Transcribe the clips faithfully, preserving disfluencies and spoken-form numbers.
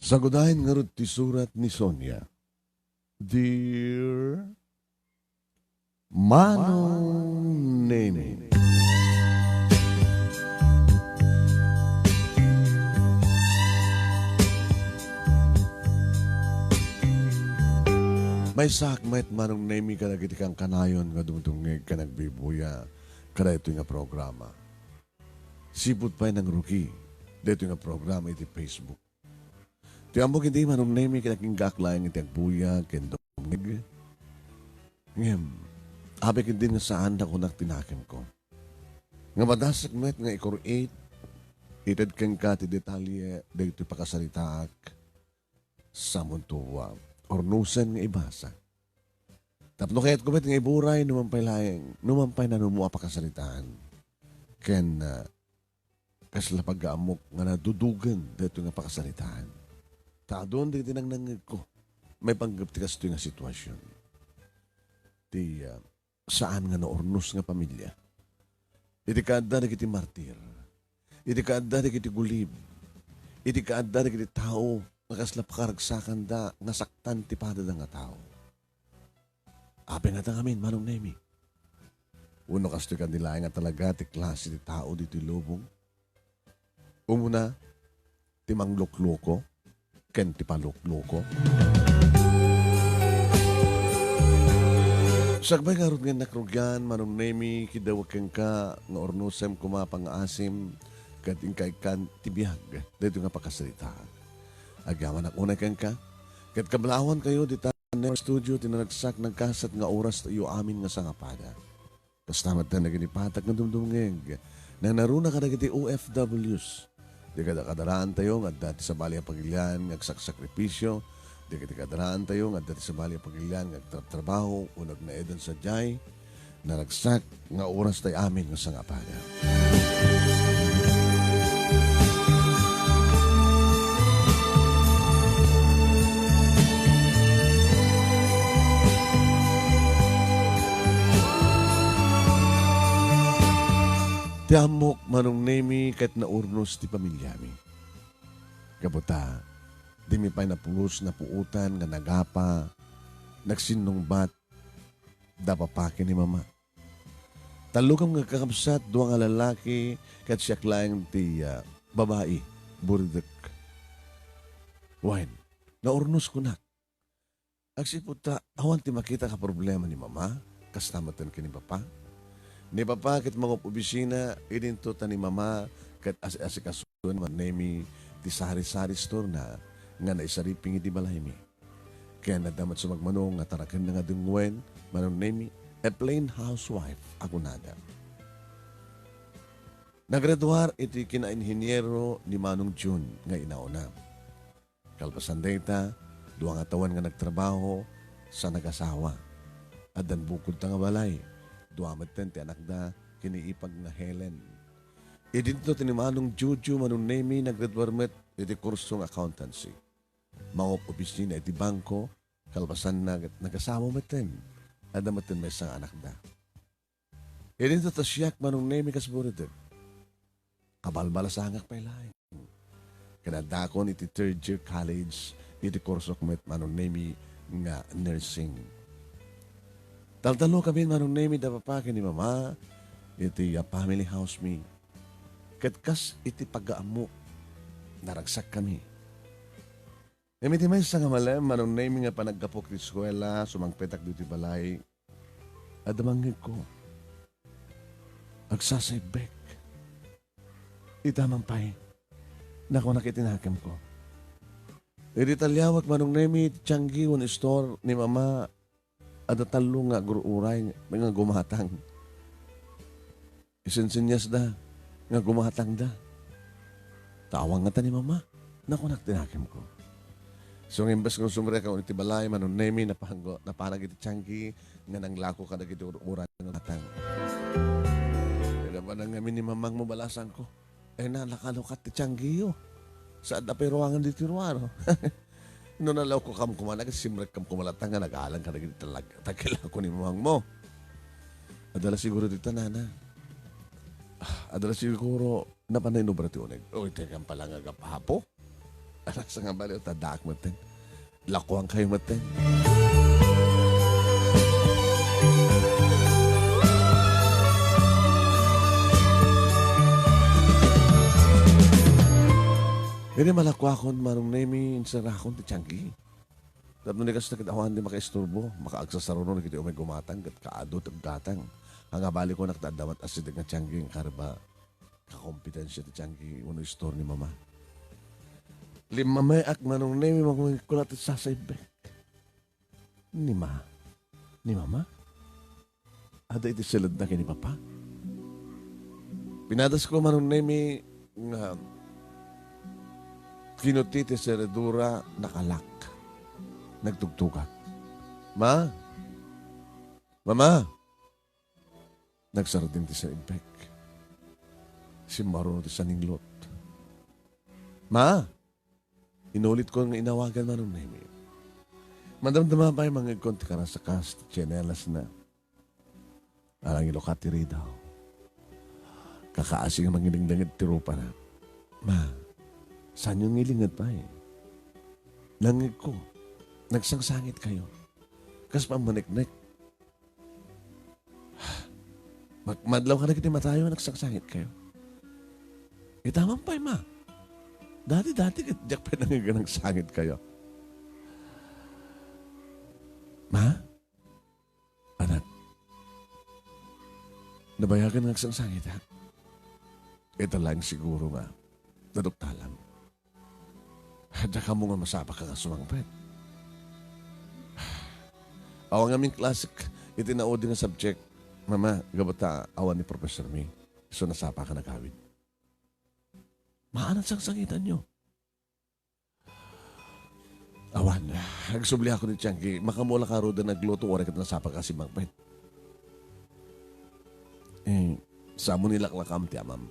Sagudayen ngarud ti surat ni Sonia. Dear Manong Nemi. Maysaak met, Manong Nemi, kadagiti kankanayon nga dumdumngeg ken agbibuya kadaytoy nga programa. Sipud pay nangrugi daytoy nga programa iti Facebook. Ti ammok idi, Manong Nemi, ket aginggaak laeng iti agbuya ken dumngeg. Ngem, apay ketdin nga saan a kunak ti nakemko. Nga madasek met nga ikor-it, ited kenka ti detalye dagitoy pakasaritaak. Samunto, ah, urnosen nga ibasa. Tapno kayatko met nga iburay, numan pay laeng, numan pay nanumo a pakasaritaan. Ken, ah, kasla pagaammok nga nadudugen daytoy nga pakasaritaan. Ta adun dagiti nangnangngegko maipanggep ti kastoy nga situasion. Ti, ah, saan nga naurnos nga pamilia. Iti kaadda dagiti martir. Iti kaadda dagiti gulib. Iti kaadda dagiti tao nga kasla pakaragsakanda nga saktan ti padada nga tao. Apay ngata ngamin, Manong Nemi? Wenno kastoy kadi laeng nga talaga ti klase ti tao ditoy lubong? Umuna, ti manglukloko ken ti palukloko. Sakbay ngarud nga innak rugian, Manong Nemi, kidawek kenka nga urnosem koma pangngaasim ket inka ikkan ti biag daytoy nga pakasarita. Agyamanak unay kenka, ket kablawankayo dita Network Studio ti naragsak nagkasat nga oras tayo amin nga sangapada. Kasta met dagiti patag nga dumdumngeg. Nangnaruna kadagiti O F Ws. Ti kadakadaraantayo nga adda ti sabali a pagilian nga agsaksakripisio. Ti kadakadaraantayo nga adda ti sabali a pagilian nga agtratrabaho, wenno agnaedan sadiay. Naragsak nga oras tay amin nga sangapada. Ti ammok, Manong Nemi, ket naurnos ti pamiliami. Gapu ta, dimi pay napulos napuotan nga nagapa, nagsinnungbat, da papa ken ni mama. Tallo gayam nga kakabsat, dua nga lalaki, ket siak laeng ti, ah, babai, buridek. Wen, naurnos kunak. Agsipud ta, awan ti makita nga problema ni mama, kasta met ken ni papa. Ni papa ket mangop-obisina, idinto ta ni mama ket asi-asikasuen, Manong Nemi, ti sari-sari store na nga naisariping iti balaymi. Ken adda met sumagmamano nga tarakenna nga dengnguen, Manong Nemi, a plain housewife a kunada. Naggraduar iti kinainhiniero ni Manong Jun nga inauna. Kalpasan dayta, dua nga tawen nga nagtrabaho sa nagasawa. Addan bukodda nga balay. Dua metten ti anakda ken ni ipag nga Helen. Idinto ti ni Manong Juju, Manong Nemi, naggraduar met iti kurso nga accountancy. Mangop-opisina iti bangko, kalpasanna, nagasawa metten. Adda metten maysa nga anakda. Idinto ta siak, Manong Nemi, kas buridek. Kabalbalasangak pay laeng. Ken addakon iti third year college, iti kursok met, Manong Nemi, nga nursing. Taltallo kami, Manong Nemi, da papa ken ni mama, iti, ah, family house mi. Ket kas iti pagaammok, naragsak kami. Ngem iti maysa nga malem, Manong Nemi, nga panaggapok ti eskuela, sumangpetak ditoy balay, adda mangngegko. Agsasaibbek. Ita man pay, nakunak iti nakemko. Idi taliawek, Manong Nemi, ti tianggi wenno store ni mama, adda tallo nga agur-uray nga gumatang. Isinsinniasda nga gumatangda. Ta awan ngata ni mama, nakunak ti nakemko. So, nga imbes nga sumrekak iti balay, Manong Nemi, napango-, napanak iti tianggi nga nanglako kadagiti ur-uray nga gumatang. Kinabanan ngamin ni mamangmo, balasangko. Eh, nalakalukat ti tianggiyo. Saad a pay ruangan ditoy ruaro. No nalaukokam koma, nagsimrekkam koma latta nga nagalan kadagiti talag-, tagilako ni mamangmo. Adda la siguro dita, nana. Ah, adda la siguro napan inobra ti uneg. Oy, tekam pala nga agapapo. Alas nga baliw, taddaak metten. Lakuankayo metten. Idi malakuakon, Manong Nemi, inserrakon ti tianggi. Tapno di kasta ket awan ti makaisturbo, makaagsasaruno dagiti umay gumatang ket kaadu ti aggatang. Ania bali kunak ta adda met asideg nga tianggi nga karba kakompetensia ti tianggi wenno istor ni Mama. Limmamiak, Manong Nemi, mangngegko la ti sasaibbek. Ni Ma, ni Mama? Adda iti siledna ken ni Papa? Pinadasko, Manong Nemi, nga kinuti ti seradura, nakalak. Nagtugtugak. "Ma? Mama?" Nagsardeng ti saibbek. Simmaruno ti saninglot. "Ma?" Inulitko nga inawagan, Manong Nemi. Madamdama pay mangngegkon ti karasakas ti tsinelasna. Alang ilukat ti ridaw. Kakaasi nga mangilingdanged ti rupana. "Ma, saanyo nga ilinged pay? Nangngegko, nagsangsangitkayo. Kas pammaneknek. Mag-, madlaw ka dagiti matayo, nagsangsangitkayo." "Ita man pay, Ma. Dati-dati ket diak pay nangngeg nga nagsangitkayo." "Ma? Anak, nabayagen nga agsangsangit, ha? Ita laeng siguro nga naduktalam. Diak ammo nga masapaka nga sumangpet. Awan ngamin klase iti naudi nga subject, Mama, gapu ta awan ni professor mi. Isu nasapaka agawid." "Ma, ania ti sangsangitanyo?" "Awan, agsubliakon iti tianggi. Makaammoka ngaruden nga agluto, uray ket nasapaka a simmangpet." "Eh, saanmo ni laklakam ti amam.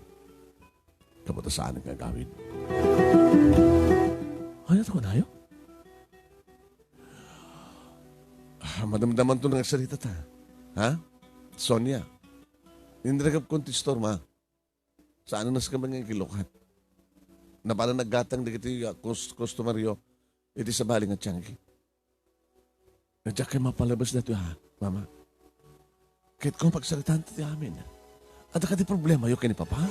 Gapu ta saanen nga agawid." "Ania ti kunayo?" "Ah, madamdamanto nga agsaritata. Ha? Sonia, inregapkon ti istor, Ma. Saan a nasayaat nga ikilukat. Napanan naggatang dagiti, ah, kus-, kustomeryo iti sabali nga tianggi. Diak kayat mapalabas daytoy, ha, Mama. Kayatko nga pagsaritaan ti amin. Adda kadi problemayo ken ni Papa?"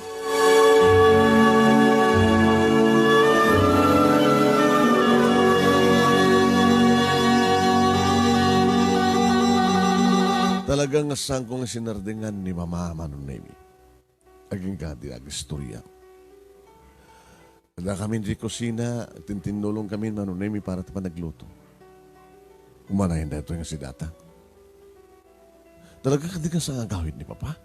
Talaga nga saanko nga sinardeng ni Mama, Manong Nemi. Agingga ti agistoria. Addakamin iti kusina, agtintinnulongkamin, Manong Nemi, para ti panagluto. Umanayen daytoy nga sidata. Talaga kadi nga saan nga agawid ni Papa?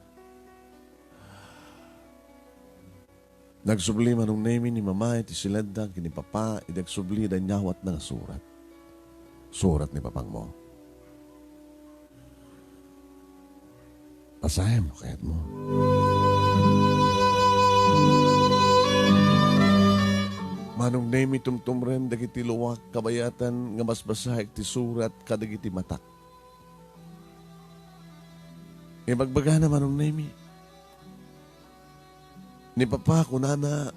Nagsubli, Manong Nemi, ni Mama iti siledna ken ni Papa idi agsubli dayta inyawatna nga surat. Surat ni Papangmo. Basaem no kayatmo. Manong Nemi, tumtumrem dagiti luak kabayatan nga basbasaek ti surat kadagiti matak. Ibagbagana, Manong Nemi, ni Papa, kunana,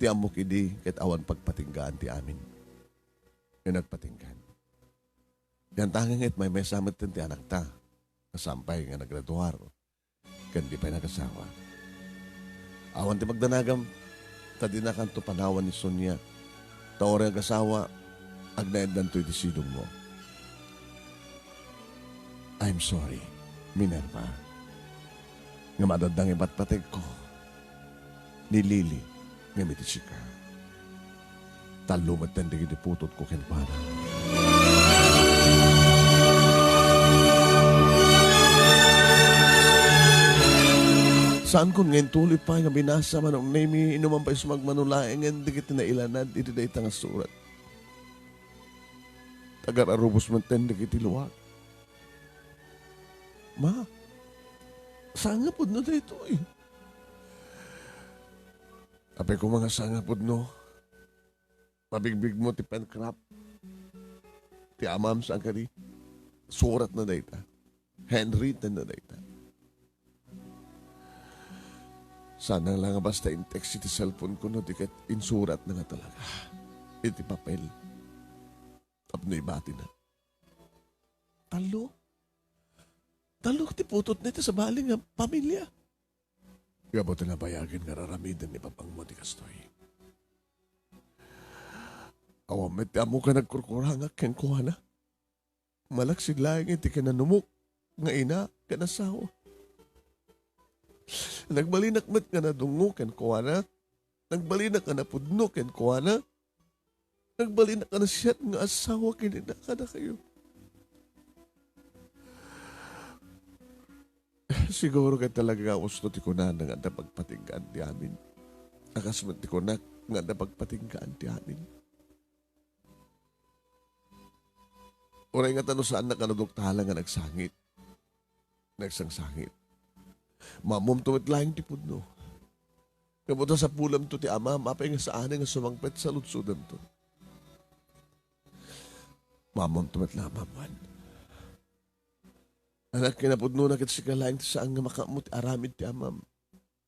ti ammok idi ket awan pagpatinggaan ti amin. Ket nagpatinggaan. Yantangay nga itmaymesa metten ti anakta, nga saan pay nga nagraduar, ken di pay nagasawa. Awan ti pagdanagam, ta dinakanto panawan ni Sonia, ta uray agasawa, agnaeddanto iti sidongmo. I'm sorry, Minerva, nga madadda nga ipatpategko ni Lily ngem iti sika. Tallo metten dagiti putotko kenkuana. Saankon nga intuloy pay nga binasa, Manong Nemi, inuman pay sumagmamano laengen dagiti nailanad iti dayta nga surat. Agararubos metten dagiti luak. Ma, saan nga pudno daytoy? Apay koma nga saan nga pudno? Mabigbigmo ti Pencraft. Ti amam saan kadi? Suratna dayta. Handwritten na dayta. Saan la nga basta in-text iti cellphone ko no di ket insuratna nga talaga iti papel tapno ibatina. Tallo? Tallo ti putotna iti sabali nga pamilia. Gapu ta nabayagen nga ar-aramiden ni papangmo ti kastoy. Awan met ti ammok a nagkurkurangak kenkuana. Malaksid laeng iti kinanumok nga ina ken asawa. Nagbalinak met nga nadungngo kenkuana. Nagbalinak nga napudno kenkuana. Nagbalinak nga nasayaat nga asawa ken ina kadakayo. Siguro ket talaga nga usto ti kunana nga adda pagpatinggaan ti amin. A kas met ti kunak nga adda pagpatinggaan ti amin. Uray ngata no saannak a naduktalan nga nagsangit. Nagsangsangit. Maammomto met laeng ti pudno. Gapu ta sapulemto ti amam, apay nga saanen nga sumangpet saludsodemto. Maammomto met la, Amam, wen. Anak, kinapudnona ket sika laeng ti saan nga makaammo ti aramid ti amam.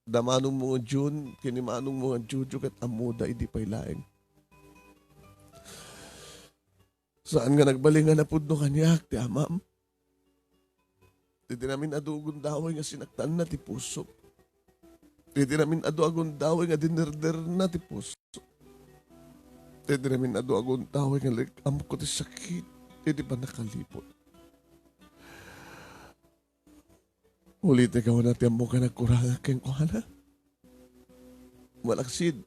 Da manongmo nga Jun ken ni manongmo nga Jojo ket ammoda idi pay laeng. Saan nga nagbalin nga napudno kaniak ti amam. Iti namin-adu a gundaway nga sinaktanna ti puso. Iti namin-adu a gundaway nga dinerderna ti puso. Iti namin-adu a gundaway nga lik-amko ti sakit iti pannakaliput. Ulitek a wen ti ammok a nagkurangak kenkuana. Malaksid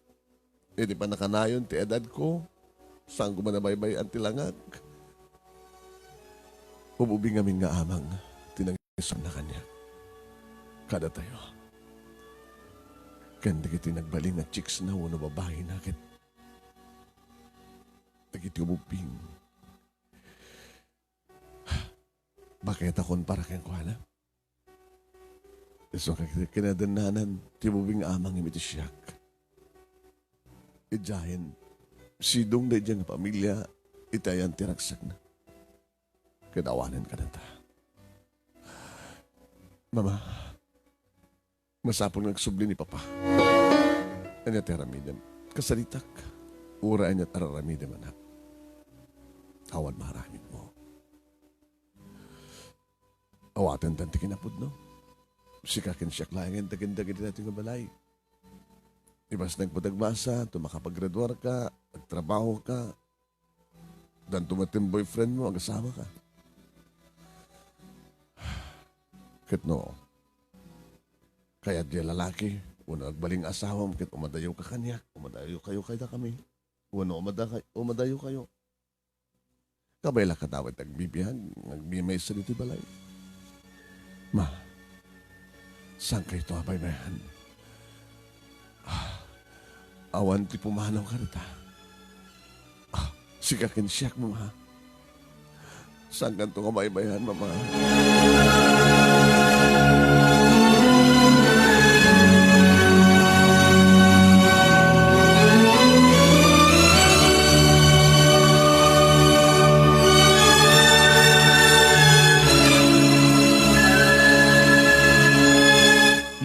iti pannakanayon ti edadko, saanko a nabaybay-an ti langak. Ubing amin nga amang ti nangisunna kaniak kadatayo. Ken dagiti nagbalin a chicks na wenno babaina ket dagiti ubing. Baketakon para kenkuana. Isu nga kinadennanan ti ubing amang iti siak. Idiayen, sidong daydiay nga pamilia iti ayan ti ragsakna. Ket awanen kadata. Mama, masapul nga agsubli ni Papa. Ania ti aramidem? Kasaritak. Uray ania ti ar-aramidem, anak. Awan maaramidmo. Awaten ti kinapudno. Sika ken siak laengen ti agindagidi daytoy nga balay. Ibasnegmo ti agbasa, ti makapaggraduarka, agtrabahoka. Danto met ti boyfriendmo, agasawaka. Ket no, kayat diay lalaki, wenno agbalin nga asawam, ket umadayoka kaniak, umadayokayo kadakami. Wenno umada-, umadayokayo. Kabay la kadawa ti agbibiag, nga agbimaysa ditoy balay. Ma, saankayto a baybayan? Ah, awan ti pumanaw kadata. Ah, sika ken siak, Mama. Saankanto nga baybayan, Mama?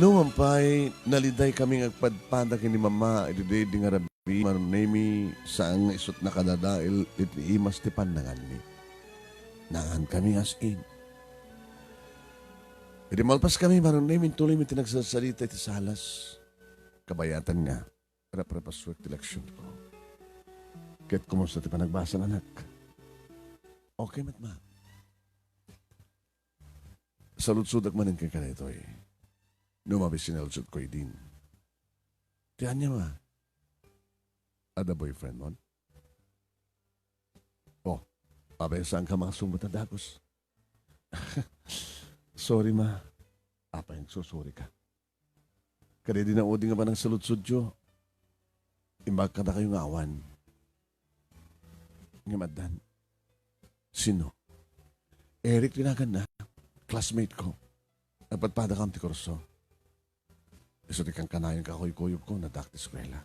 Numan pay, nalidaykami nga agpadpada ken ni Mama iti daydi nga rabii, Manong Nemy, saan nga isut' nakadadael iti imas ti pannanganmi. Nangankami as in. Idi malpaskami, Manong Nemy, intuloymi ti nagsasalita iti salas. Kabayatan nga, raprapasuek ti leksionko. Ket kumusta ti panagbasam, anak? Okay met, Ma. Saludsodek manen kenka daytoy. No mabisin, saludsodko idin. Ti ania, Ma? Adda boyfriendmon? Oh, apay saanka makasungbat a dagus? Sorry, Ma. Apay agsusorika? Kadaydi naudi nga panangsaludsodyo. Imbag kadakayo nga awan. Ngem addan. Sino? Eric ti naganna. Classmate ko. Nagpadpadakami ti kurso. Isu ti kankanayon kakuykuyogko, naddaak ti eskuela.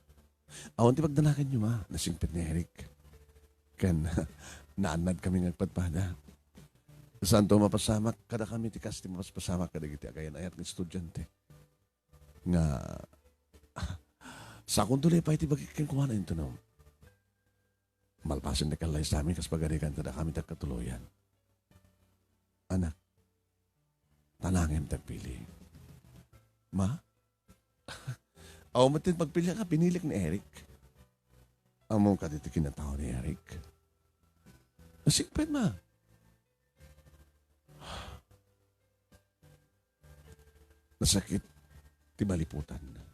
Awan ti pagdanakanyo, Ma. Nasingpet ni Eric. Ken, naannadkami nga agpadpada. Saanto mapasamak kadakami ti kas ti mapaspasamak kadagiti agayan-ayat nga estudiante nga Sakonto la pay ti bagik kenkuana intono. Malpasen ti kallaysami kas pagarigan kadakami ti agkatuloyan. Anak, ta nangem ti agpili. Ma? Awan met ti pagpiliak a pinilik ni Eric. Ammom kadi ti kinatao ni Eric? Nasingpet, ma. Nasakit ti baliputan.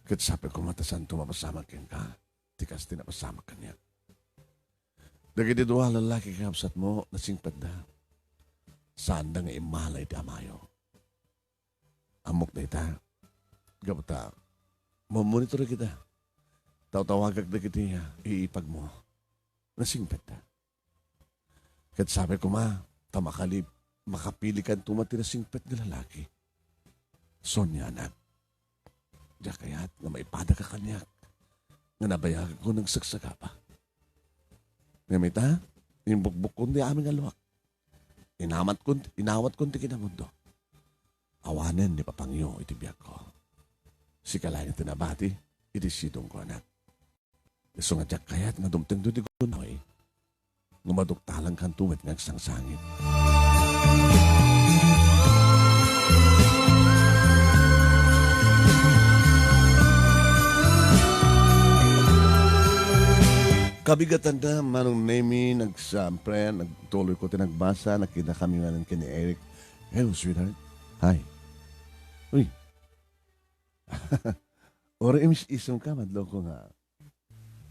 Ket sapay koma ta saanto mapasamak kenka, ti kas ti napasamak kaniak. Dagiti dua a lallaki nga kabsatmo, nasingpetda. Saanda nga immala iti amayo. Ammok dayta. Gapu ta, mamonitor kita. Tawtawagak dagiti, ah, iipagmo. Nasingpetda. Ket sapay koma, ta makali-, makapilikanto met ti nasingpet nga lalaki. Sonia, anak, diak kayat nga maipadaka kaniak nga nabayagko nga agsagsagaba. Ngem ita, imbukbokkon ti amin nga luak. Inamatkon, inawatkon ti kinamundo. Awanen ni papangyo iti biagko. Sika laeng ti nabati iti sidongko, anak. Isu nga diak kayat nga dumtengto ti gundaway nga maduktalankanto met nga agsangsangit. Kabigatanda, Manong Nemi, nagsampre, nagtuloy ko ti nagbasa, nakita kami ngamin ken ni Eric. Hello, sweetheart. Hi. Uy. Uri imis-isem ka, madloko nga.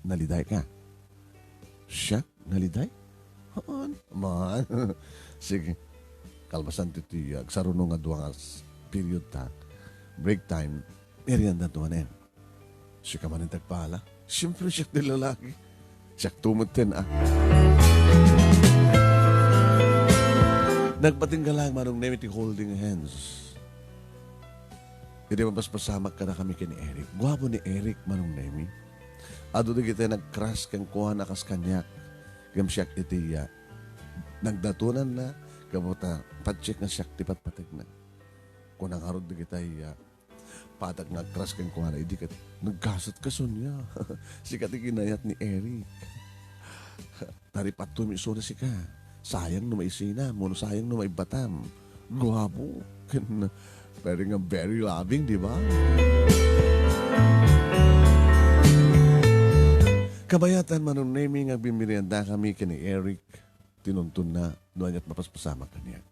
Naliday ka. Siak? Naliday? Haan. Man. Sige. Kalpasan ti, ti, ah, agsaruno nga dua nga s-, period ta. Break time. Merienda to, anen. Sika man ti agpala. Siyempre, siak ti lalaki. Siak to metten, ah. Nagpatingga laeng, Manong Nemi, ti holding hands. Idi mapaspasamak kadakami ken ni Eric. Guapo ni Eric, Manong Nemi. Adu dagiti nag-crush kenkuana kas kaniak. Ngem siak iti, ah, nagdatonanna, gapu ta, patsek nga siak ti patpategna. Kuna ngarud dagiti, ah, patag nga agcrush kenkuana, idi ket naggasat ka, Sonia. Sika ti kinayat ni Eric. Taripatto mi isuna sika. Sayang no maisinam, wenno sayang no maibbatam. Guapo. Ken very nga very loving, di ba? Kabayatan, Manong Nemi, nga agmeriendakami ken ni Eric, tinuntonna, no aniat mapaspasamak kaniak.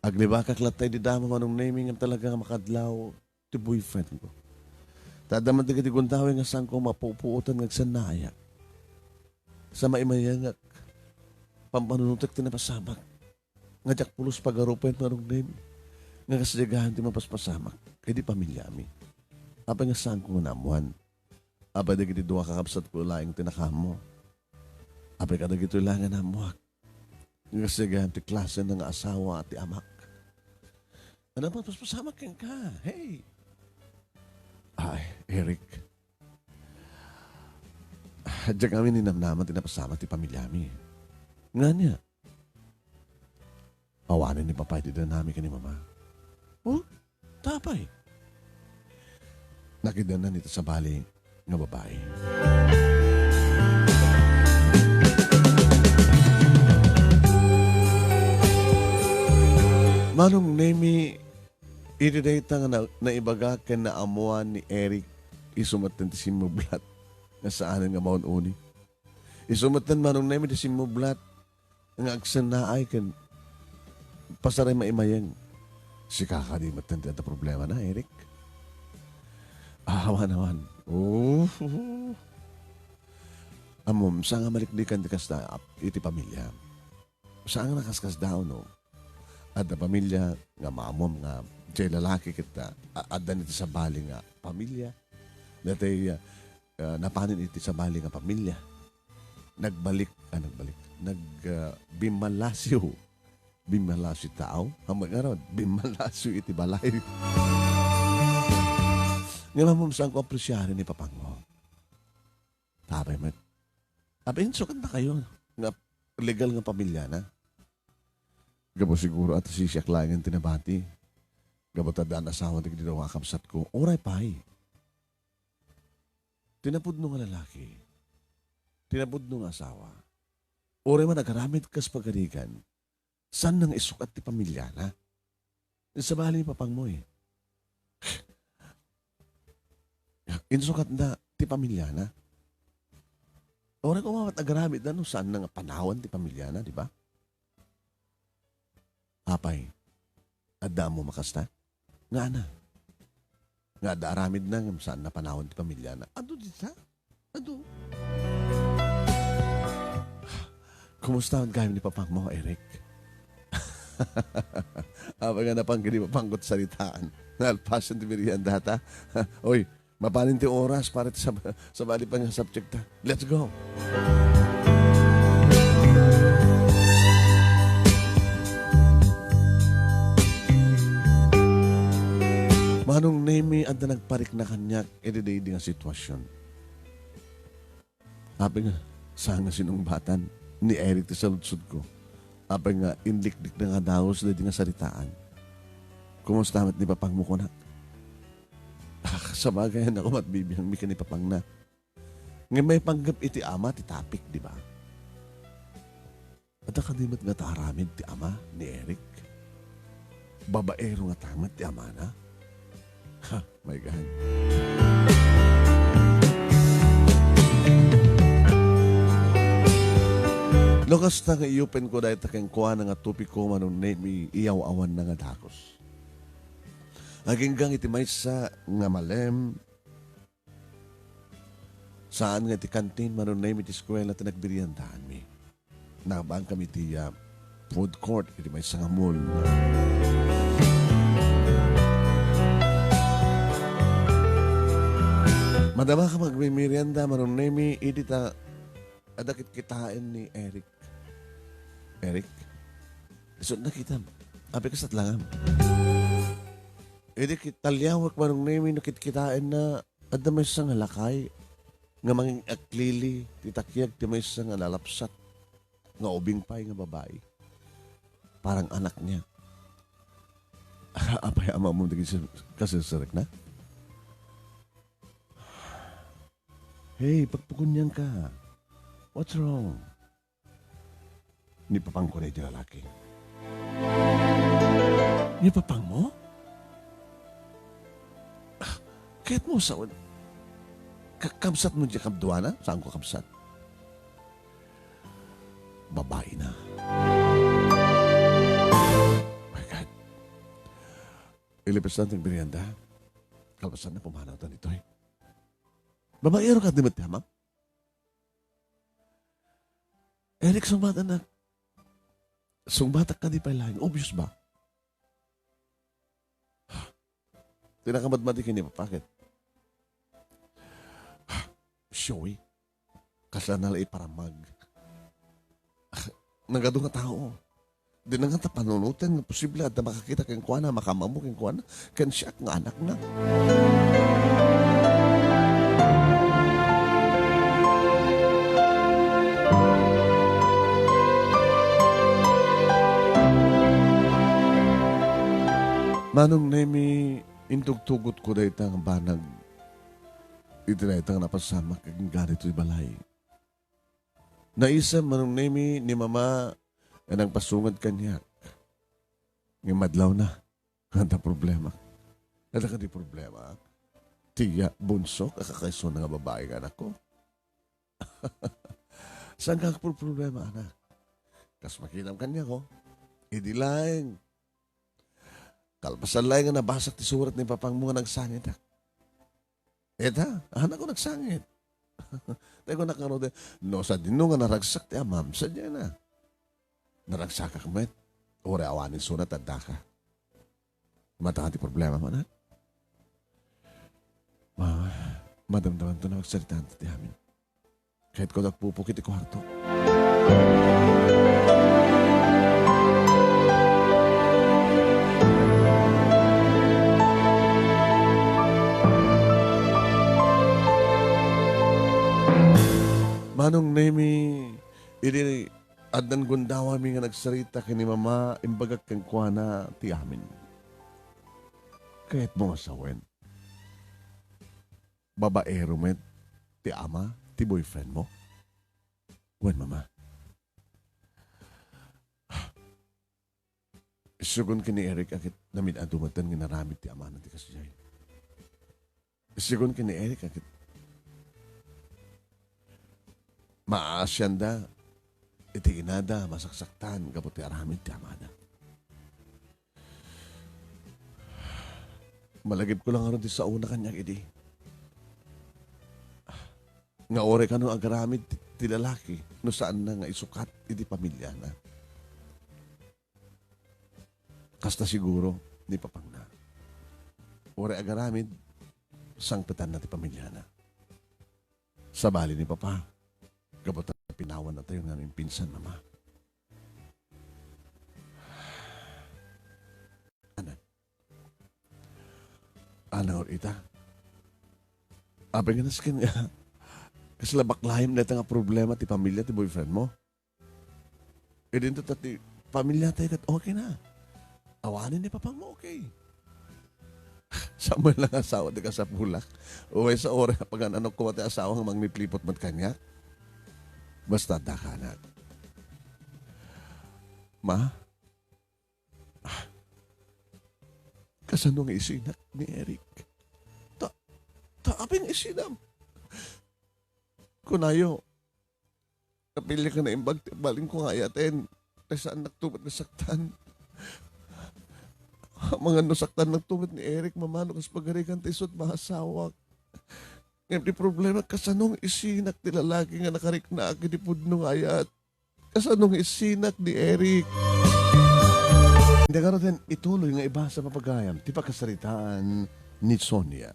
Aglibakak latta idi damo, Manong Nemi, ngem talaga nga makadlaw ti boyfriend ko. Ta adda man dagiti gundaway nga saanko mapupuotan nga agsannaayak. Sa maimayengak, pampanunotek ti napasamak. Nga diak pulos pagarupen, Manong Nemi. Nga kasdiagayan ti mapaspasamak. Iti pamiliami. Apay nga saanko nga naammoan? Apay dagiti dua kakabsatko laeng ti nakaammo? Apay kadagitoy laeng nga naammoak? Nga sigayan ti klase na nga asawa ti amak. Ano, mapaspasamak kenka? Hey! Ay, Eric. Diak amin ninamnama ti napasamak ti pamiliami. Ngania? Awanen ni Papa iti danami ken ni Mama. Oh? Apay? Nakidanna iti sabali nga babai. Manong Nemi, iti dayta nga na-, naibaga ken naammoan ni Eric, isu metten ti simmublat nga saanen nga maun-uni. Isu metten, Manong Nemi, ti simmublat nga agsennaay ken pasaray maimayeng. Sika kadi metten ti adda problemana, Eric? Awan, awan. Oh. Ammom, saan nga maliklikan ti kasta ap-, iti pamilya. Saan nga nakaskasdaaw, no? Adda pamilya nga maammom nga diay lalaki ket, ah, a-, adda iti sabali nga pamilya. Daytoy, ah, ah, napanen iti sabali nga pamilya. Nagbalik, ah, nagbalik. Nag, ah, bimmalasiw. Bimmalasiw ti tao. Ammok ngarud, bimmalasiw iti balay. Ngem ammom, saanko apresiaren ni papangmo. Apay met. Apay, insukatna kayo nga legal nga pamilyana. Gapu siguro a ta sisiak laengen ti nabati. Gapu ta addaan asawa dagiti dua a kabsatko. Uray pay. Ti napudno nga lalaki, ti napudno nga asawa, uray man agaramid kas pagarigan, saanna nga isuk-at ti pamiliana. Sabali ni papangmo, eh. Insukatna ti pamiliana. Uray koma met agaramidna no saanna nga panawan ti pamiliana, di ba? Apay, adda ammo makasta? Nga ana? Nga adda aramidna ngem saanna panawan ti pamiliana? Adu dita? Adu. Kumusta man gayam ni papangmo, Eric? Apay nga napan ken ni papangko ti saritaan? Nalpasen ti merienda ta? Oy, mapanin ti oras para ti sab-, sabali pa nga subject ta. Let's go! Manong Nemi, adda nagparikna kaniak iti daydi nga sitwasion. Apay nga, saan nga sinungbatan ni Eric ti saludsodko? Apay nga, inliklikna nga dagus daydi nga saritaan? Kumusta met ni papangmo kunak? Ah, sabagay, ania koma ti bibiangmi ken ni papangna. Ngem maipanggep iti ama ti topic, di ba? Adda kadi met ngata aramid ti ama ni Eric? Babaero ngata met ti amana? Ha, my God. No kasta nga iyupenko dayta kenkuana nga topiko, Manong Nemi, iyaw-awanna nga dagus. Agingga iti maysa nga malem, saan nga iti kantin, Manong Nemi, ti eskuela ti nagmeriendaanmi. Naabankami iti, ah, food court iti maysa nga mall. Madamaka nga agmemerienda, Manong Nemi, idi ta adda kitkitaen ni Eric. Eric? Isu ti nakitam. Apay, kasat langam. Idi kit-, taliawek, Manong Nemi, no kitkitaenna, adda maysa nga lakay nga manging-aklili ti takiag ti maysa nga nalapsat nga ubing pay nga babai. Parang anak niya. Apay, amamom dagiti kasirsirekna? Hey, pagpukunianka. What's wrong? Ni papangko daydi lalaki. Ni papangmo? Ah, kayatmo sawen. Ka-, kabsatmo diay kaduana? Saanko kabsat? Babaina. My God. Ilipesan ti merienda. Kalpasanna, pumanawtan ditoy. Babaero kadi met ti amam? Eric, sungbat, anak. Sungbatak kadi pay laeng. Obvious ba? Ti nakamadmadi ken ni Papa ket, Shoy, kasla na la iparamag. Nagadu nga tao. Dina ngata panunoten nga posible adda makakita kenkuana, makamammo kenkuana, ken siak nga anakna. Manong Nemi, intugtugotko dayta nga banag iti dayta nga napasamak agingga ditoy balay. Naisem, Manong Nemi, ni Mama nga nangpasungad kaniak. Ngem madlawna, adda problema. Adda kadi problema? Ti iya, bunsok a kakaisuna nga babai nga anakko. Saanka agproblema, anak? Kas makinam kaniak, oh. Idi laeng, kalpasan laeng nga nabasak ti surat ni papangmo nga nagsangitak. Ita, anakko nagsangit. Tay kunak ngarud, no sadino nga naragsak ti amam, sadiay na. Naragsakak met, uray awanen suna ti addaka. Mata ti problema mo, anak? Ma, madamdamanto nga agsaritaan ti amin. Kayatko nga agpupok iti kuarto. Manong Nemi, idi addan gundawami nga nagsarita ken ni Mama, imbagak kenkuana ti amin. Kayatmo nga sawen, babaero met ti ama ti boyfriend mo? Wen, Mama. Isu ken ni Eric a ket namid-adu metten nga inaramid ti amana ti kasdiay. Isu ken ni Eric a ket maasianda iti inada masaksaktan gapu ti aramid ti amada. Malagipko la ngarud ti saona kaniak idi. Nga uray kano agaramid ti, ti lalaki no saanna nga isukat iti pamiliana. Kasta siguro ni papangna. Uray agaramid, sangpetanna ti pamiliana. Sabali ni Papa, gapu ta pinawannatayon nga amin pinsan, Mama. Anak. Anak, ita. Apay nga nasken nga, kasla baklaem dayta nga problema ti pamilia ti boyfriend mo? Idinto ta ti pamiliatayo ket okay na. Awanen ni papang mo, okay. Samuel nga asawa ti kasapulak. Uray sa oras nga pagan-anok koma ti asawa nga mangliplipot met kaniak. Basta adda ka, anak. Ma? Ah. Kasano nga isinak ni Eric? Ta, ta, apay nga isinam? Kunayo, Napili ka naimbag ti balin ko nga ayaten. Kaysa annakto met nasaktan. Amangan no saktan nakto met ni Eric, mamano kas pagarigan ti isut maasawak. Ngem ti problema, kasano nga isinak ti lalaki nga nakariknaak iti pudno nga ayat? Kasano nga isinak ni Eric? Iti ngaruden, ituloy nga ibasa, papagayam, ti pakasaritaan ni Sonia.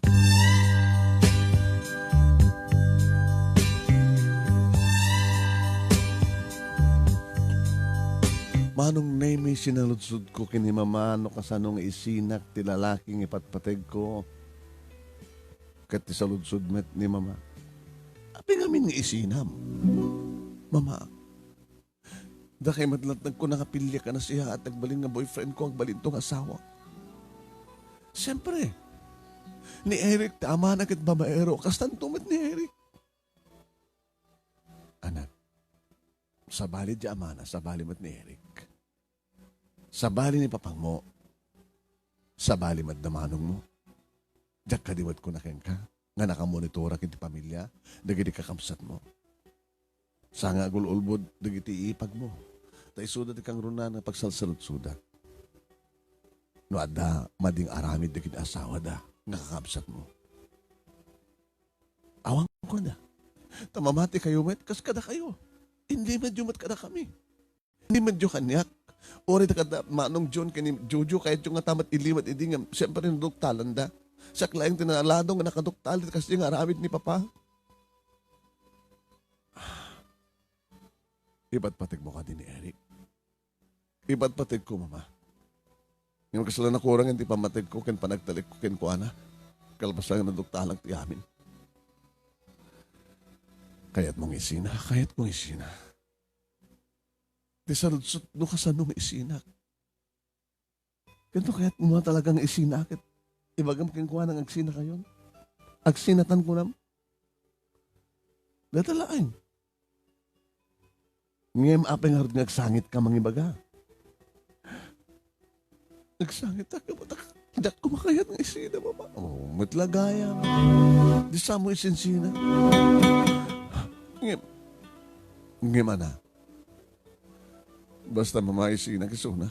Manong Nemi, sinaludsodko ken ni Mama no kasano nga isinak ti lalaki nga ipatpategko. Ket ti saludsod met ni Mama, "Apay ngamin nga isinam, Mama?" Dakay met latta nagkuna nga piliek a nasiyaat, agbalin nga boyfriend ko, agbalinto nga asawa. Siempre, ni Eric ti amana ket babaero, kastanto met ni Eric. Anak, sabali ti amana, sabali met ni Eric. Sabali ni papangmo, sabali met da manongmo. Diak kadi met kuna kenka nga nakamonitora iti pamilia dagiti kakabsatmo. Saan nga agul-ulbod dagiti ipagmo, ta isuda ti kangrunaan nga pagsalsaludsoda. No adda mading aramid dagiti asawada nga kakabsatmo, awan kenkuana. Ta mamatikayo met kas kadakayo. Inlimedyo met kadakami. Inlimedyo kaniak. Uray ta kada Manong John ken ni Jojo, kayatyo nga ta met ilimed idi nga, siyempre, naduktalanda. Siak laeng ti nalado nga nakaduktal iti kasdi nga aramid ni Papa. Ipatpategmo kadi ni Eric? Ipatpategko, Mama. Ngem kasla nakurang ti pammategko ken panagtalekko kenkuana, kalpasan nga naduktalak ti amin. Kayatmo nga isina, kayatko nga isina. Ti saludsod no kasano nga isinak. Ket no kayatmo talaga nga isina ket ibagam kenkuana nga agsinakayon. Agsinatan kunam. Dayta laeng. Ngem apay ngarud nga agsangitka mangibaga? Agsangitak, diak koma kayat nga isina, Mama. Oh, met la gayam. Di sa mo isinsina. Ngem, ngem, ana, basta, Mama, isinak isuna.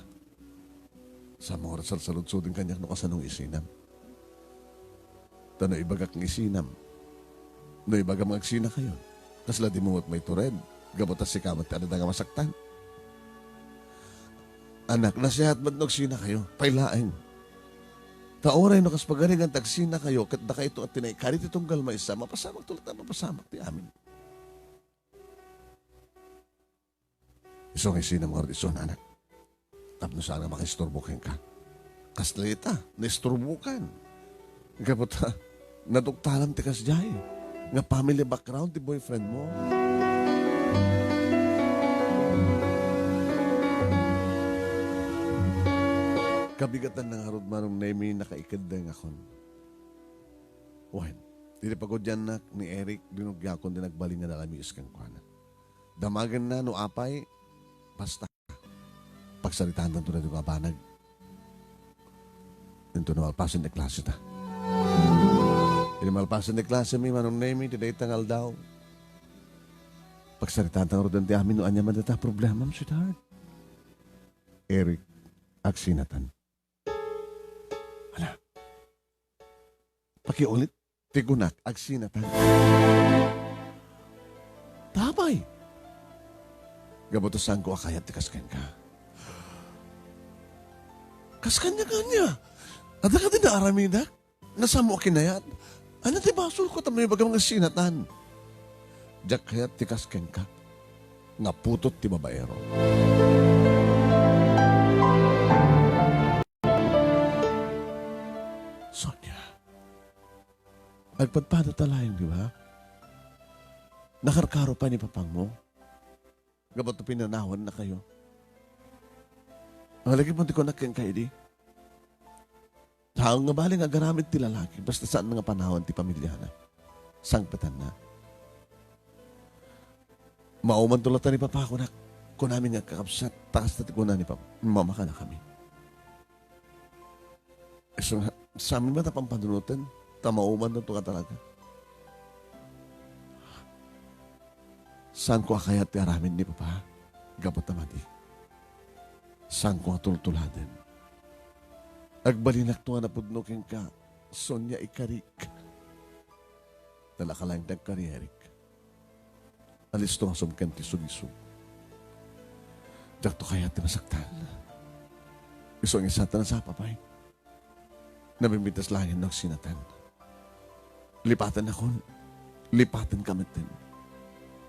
Sa mo nga salsaludsoden kaniak no kasano nga isinam. Ta no ibagak nga isinam, no ibagam nga agsinakayon, kasla dimo met maitured, gapu ta sika met ti adda nga masaktan. Anak, nasihat met no agsinakayo, pay laeng. Ta uray no kas pagarigan ti agsinakayo, ket dakayto a tinaykari ti tunggal maysa, mapasamakto latta, mapasamak ti amin. Isu nga isinam ngarud isuna, anak. Tapno saan nga makaisturbo kenka. Kasla ita, naisturbokan. Gapu ta, naduktalam ti kasdiay nga family background ti boyfriend mo. Kabigatan na ngarud, Manong Nemi, nakaikeddengakon. Wen, Iti pagaudiannak ni Eric, rinugiakon ti nagbalin nga nalamiis kenkuana. Damagenna no apay, basta. Pagsaritaantanto daytoy nga banag. Inton malpasen ti klaseta. Idi malpasen ti klasemi, Manong Nemi, ti dayta nga aldaw, pagsaritaantan ngaruden ti amin no ania man dayta a problemam, sweetheart. Eric, agsinatan. Hala. Pakiulit ti kunak, agsinatan. Apay? Gapu ta saanko a kayat ti kas kenka. Kas kaniak ania? Adda kadi naaramidak? Nga saanmo a kinayat? Ania ti basolko tapno ibagam nga sinatan? Diak kayat ti kas kenka nga putot ti babaero. Sonia, agpadpadata laeng, di ba? Nakarkaro pay ni papangmo. Gapu ta pinanawannakayo. Ang lagip mo ti kunak kenka idi. Saan nga bali nga agaramid ti lalaki, basta saan nga panawan ti pamilyana. Sangpetanna. Maumanto latta ni Papa, kunak, kunami nga kakabsat, ta kasta ti kuna ni Papa, mama kadakami. Isu nga, saan met a pampanunoten, ta maumanto nga talaga. Saanko a kayat ti aramid ni Papa, gapu ta madi. Saanko a tultuladen. Agbalinakto nga napudno kenka, Sonia, ikarik. Talaka laeng ti agkari, Eric. Alisto nga sumken ti sugisog. Diakto kayat ti masaktan. Isu nga isatan a sapa pay. Nabimbintas laeng no agsinatan. Lipatennakon. Lipatenka metten.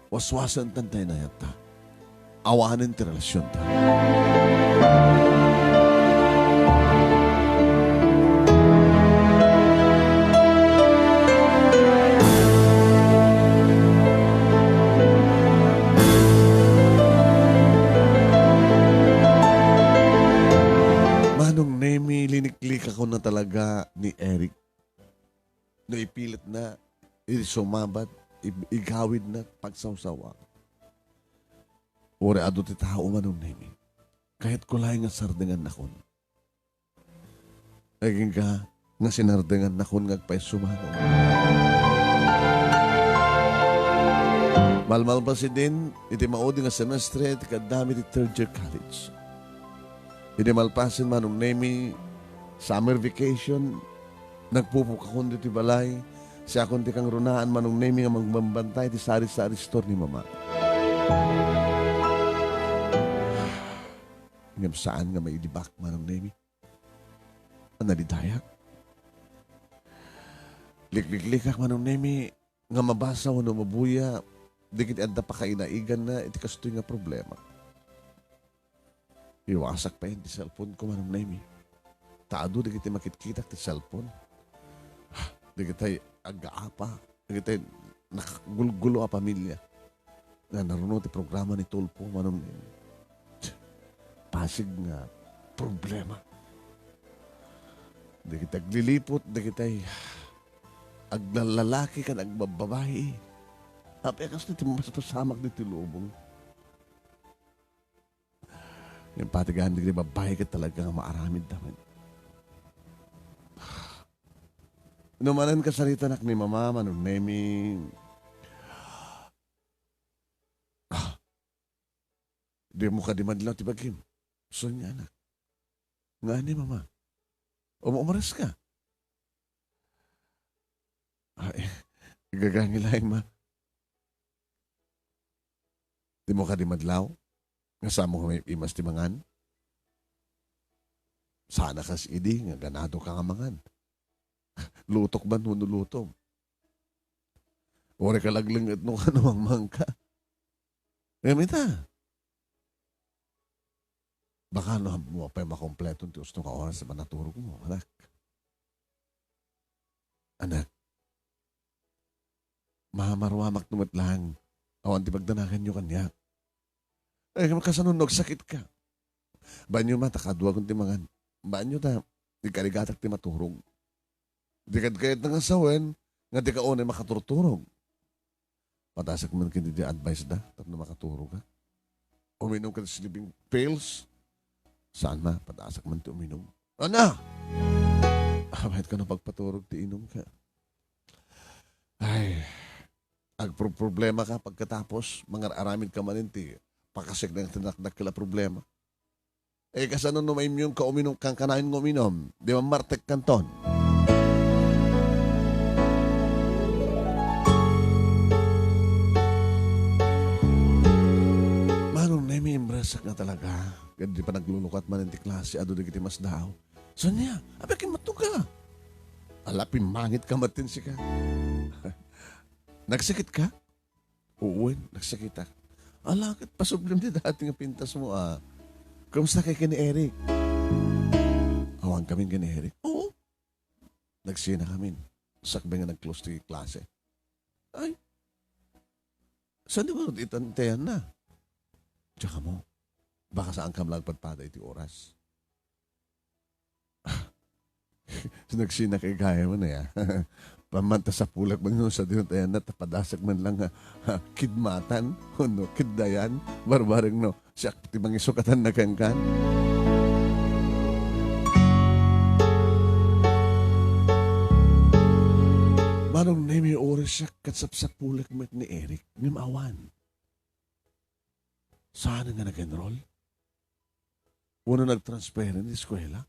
Waswasen ta innayatta. Awanen ti relasionta. Manong Nemi, liniklikakon na talaga ni Eric. No ipilitna, idi sumabat, ib-, igawidna, pagsawsawa. Uray adu ti tao, Manong Nemi. Kayatko laeng nga sardengannakon. Agingga nga sinardengannakon nga agpaisumano. Malmalpas idin, iti maudi nga semestre, ti kaddami ti third year college. Idi malpasen, Manong Nemi, summer vacation, nagpupukakon ditoy balay, siakon ti kangrunaan, Manong Nemi, nga magbambantay ti sari-sari store ni Mama. Ngem saan nga mailibak, Manong Nemi. Nalidayak. Likliklikak, Manong Nemi, nga mabasa wenno mabuya dagiti adda pakainaiganna iti kastoy nga problema. Iwasak pay ti cellphone ko, Manong Nemi. Ta adu dagiti makitkitak ti cellphone. Dagiti aggaapa, dagiti nakagulgulo a pamilya. Nga naruno ti programa ni Tulfo, Manong Nemi. Pasig nga problema. Dagiti agliliput, dagiti aglallalaki ken agbabbabai. Apay a kasta ti maspasamak ditoy lubong. Ngem pati gayam dagiti babbai ket talaga nga maaramid da met. No manen kasaritanak ni Mama, Manong Nemi, ah, dimo kadi madlaw ti bagim. Sonia, anak. Ngani, Mama? Um-, umres ka? Ay, gagangi laeng, Ma. Dimo kadi madlaw? Nga saanmo nga maimas ti mangan? Saan a kas idi nga ganado ka nga mangan. Lutok man wenno lutom. Uray ka laglenget no kano mangmangka. Ngem ita, baka no, haanmo pay makompleton ti usto nga oras a panaturogmo, anak. Anak, mamaruamak no met laeng awan ti pagdanaganyo kaniak. Ay, kasano no agsakit ka? Banyo, Ma, ta kaduagen ti mangan. Banyo ta, igkarigatak ti maturog. Di kad kayat nga sawen, Nga dika unay makaturturog. Padasak man ken ti advice da, tapno makaturog ka. Uminom ka ti sleeping pills. Saan ma, padasak man ti uminom. Ana! Abayat ka na pagpaturog ti inum ka. Ay, agproproblema ka pagkatapos, mangar-aramid ka manen ti pakasek na ti nakdakkel a problema. Eh, kasano no maimyong ka uminom, kan kanayon nga uminom? Di ba martek kanton? Manong Nemi, imresak nga talaga. Ket di pa naglulukat manen ti klase, adu dagiti masdaaw. Sonia, apay kimmatto ka? Ala, pimmangit ka matin sika. Nagsakit ka? Wen, nagsakitak. Ala, ket pasublem ti dati nga pintas mo, ah. Kumusta kay ken ni Eric? Awan kami ken ni Eric. Oo. Nagsina kami. Sakbay nga nag-close ti klase. Ay. Saan di ko itan-, tayan na? Tsaka mo, baka saan kam lang pagpada iti oras. Nagsina kay gaya man, eh, ah. Pamanta sa pulak man yun sa dinut, ayan na, tapadasak man lang, ah, kidmatan, o no, kiddayan, barbareng no, siak ti mangisukatan na kenkan. Manong Nemi, oras siak ket sapsapulak met ni Eric, ngem awan. Saan nga nag-enroll? Wenno nagtransfer iti eskuela?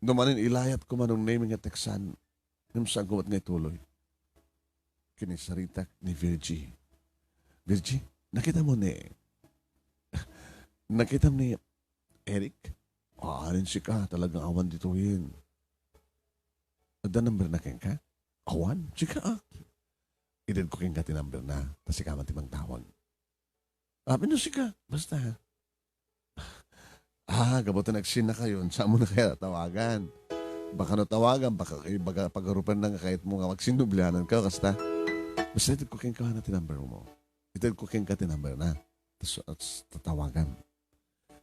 No manen ilayat ko Manong Nemi nga teksan, ngem saan ko met nga ituloy. Kinisaritak ni Virgie. Virgie, nakita mo ni, nakita mo ni Eric? Aarin sika, talagang awan ditoyen. Adda number na kenka? Awan, sika, ah. Ited ko kenka ti number na, ta sika man ti mangtawag. Apin no sika, basta. Ah, gapu ta nagsin na kayo, saan mo na kaya tawagan? Baka no tawagan, baka, eh, baga pagarupan na nga kahit mo nga magsinublianan ka, kasta. Basta ited ko kenka na ti number mo. Ited ko kenka ti number na. Tas, tas tatawagan.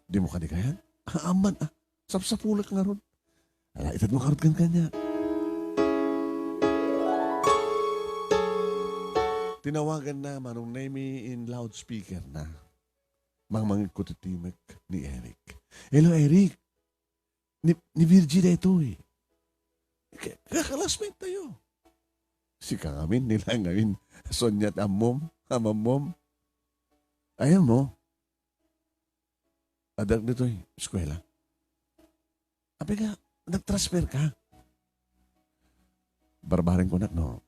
Di mo kadi kayan? Ah, aman, ah. Sapsapulak ngarud. Ala, ited mo karud kan kanya. Tinawagan na Manong Nemi in loudspeaker na. Mangmangegko ti timek ni Eric. "Hello, Eric. Ni, ni Virgie daytoy. Ka-, ka-classmate tayo." Sika ngamin, nila ngamin. Sonia ti ammom, amammom. Ayan mo. Adak ditoy, eskwela. Apay ka, nagtransfer ka? Barbareng kunak no,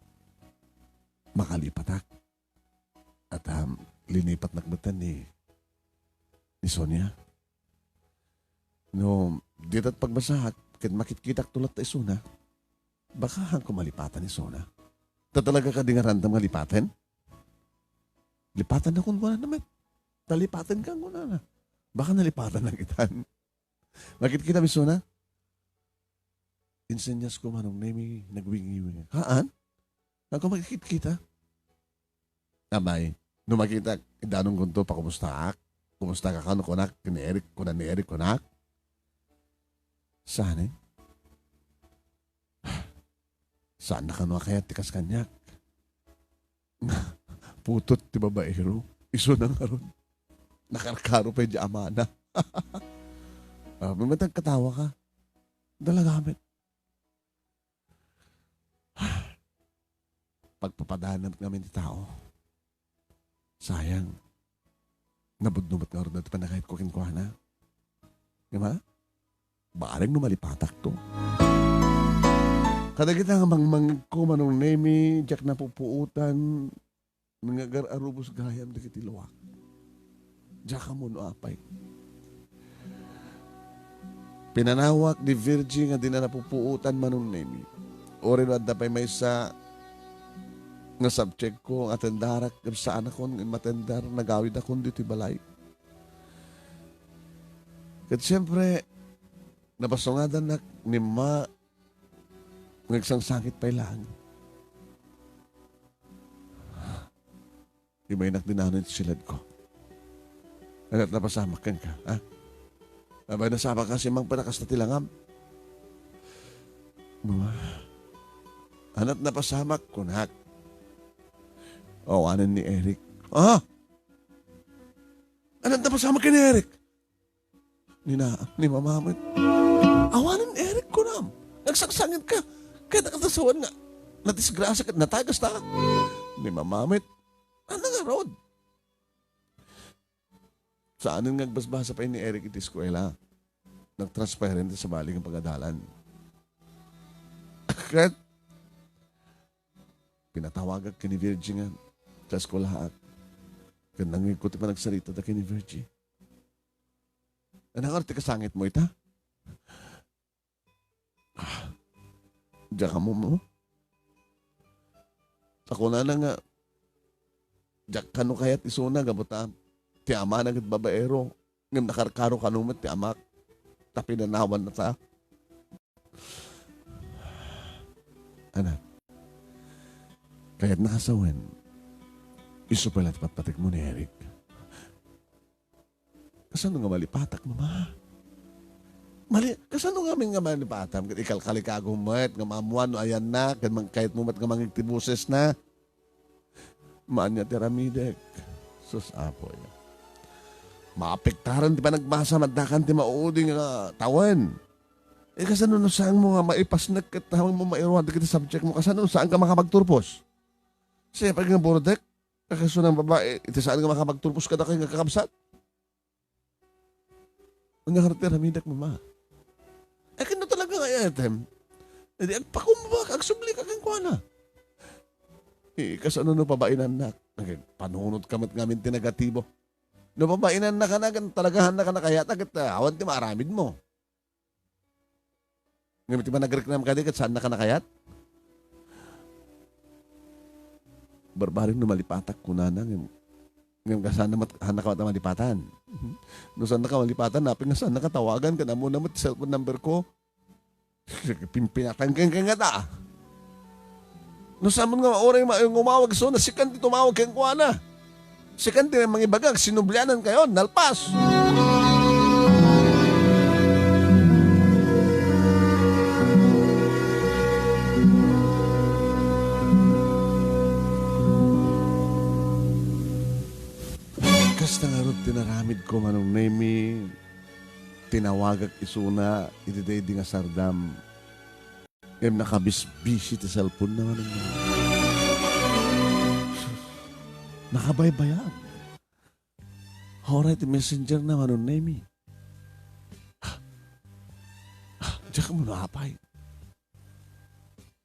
makalipatak. At, um, linipatnak metten ni, ni Sonia. No, ditat pagbasaak, ket makitkitak to latta isuna, baka haanko malipatan isuna. Ta talaga kadi nga randam nga lipaten? Lipatan na kun kunana met. Nalipaten ka kunana. Baka nalipatan na kitan. Makitkitam isuna? Insenyas ko Manong Nemi, nagwingiwing. Haan? Ako makitkita? Amay, no makita, idanong kunto, pakumustaak. Kumusta ka kano kunak, ni Eric, kunan ni Eric kunak. Saan eh? Saan na kano kayat ti kas kaniak? Putot ti babaero. Isu na ngarud. Nakarkaro pay di amana. Ah, mamatag katawa ka. Dala gamit. Pagpapadaan met ngamin ti tao. Sayang. Nabudno met ngarud ti panagayat ko kenkuana. Di ba? Bareng no malipatak to. Kadagita nga mangmangegko Manong Nemi, diak napupuotan, nga agar-arubos gayam dagiti luak. Diak ammo no apay. Pinanawak ni Virgie nga dina napupuotan Manong Nemi. Uray no adda pay maysa nga subject ko nga atendarak, ngem saanakon nga matender, nagawidakon ditoy balay. Ket siempre, nabasungadannak ni ma nga agsangsangit pay laeng. Imaynak dinano iti siledko. Ania ti napasamak kenka, ha? Abay, nasapa ka, simmang pay ta kasta ti langam. Mama, Ania't napasamak, kunak. Awanen ni Eric. Ah! Ania't napasamak ken ni Eric? Ni na, ni Mama met. Awanen ni Eric, kunam. Nagsangsangitka. Ket ket sawen nga nadisgrasya ket natay kasta. Ni Mama met. Ania ngarud? Saanen nga agbasbasa pay ni Eric iti eskuela. Nagtransparente sa bali nga pagadalan. Ket pinatawagak ken ni Virgie nga sa eskuelaak. Ket nangngegko ti panagsaritada ken ni Virgie. Ania ngarud ti kasangitmo ita? Ah, diak ammo. Ta kunana nga, diak kano kayat isuna gapu ta ti amana ket babaero, ngem nakarkaro kano met ti amak, ta pinanawannata. Anak, kayatnak a sawen, isu pay la ti patpategmo ni Eric. Kasano nga malipatak, Mama? Mali-, kasano ngamin nga malipatam? Ket ikalkalikagom met nga maammuan no ayanna, ket mangkayatmo met nga mangngeg ti bosesna. Ania ti aramidek? Sus, Apo, ya. Maapektaran ti panagbasam, addakan ti maudi nga tawen. Eh, kasano no saanmo nga maipasnek ket awanmo mairuar dagiti subjectmo? Kasano no saanka makapagturpos? Siya pay nga burdek? Kakasano nga babai, iti saan nga makapagturpos kadakayo nga kakabsat? Ania ngarud ti aramidek, Mama? Eh, ken no talaga nga item, eh, di agpakumbak, agsubli ka kenkuana. Eh, kasano no pabainannak? Nagpanunot ka met ngamin ti negatibo. No pabainannak a, ken talaga saanak a kayat, ket, ah, awan ti maaramidmo. Ngem iti managriknam kadi ket saannaka a kayat? Barbareng no malipatak kunana, ngem, ngem kasano met, saannaka met a malipatan? No saannaka malipatan, apay nga saannaka tawagan, ken ammona met ti cellphone number ko. Pimpinatan kenka ngata. No saan nga uray ma-, nga umawag isuna, sikan ti tumawag kenkuana. Sikan ti mangibagak, sinublianankayon, nalpas. Kasta ngarud ti naramidko, Manong Nemy, tinawagak isuna iti daydi nga sardam. Ngem nakabisbisi ti cellphone-na, Manong Nemy. Nakabaybayag. Uray ti messenger-na, Manong Nemy. Diak ammo no apay.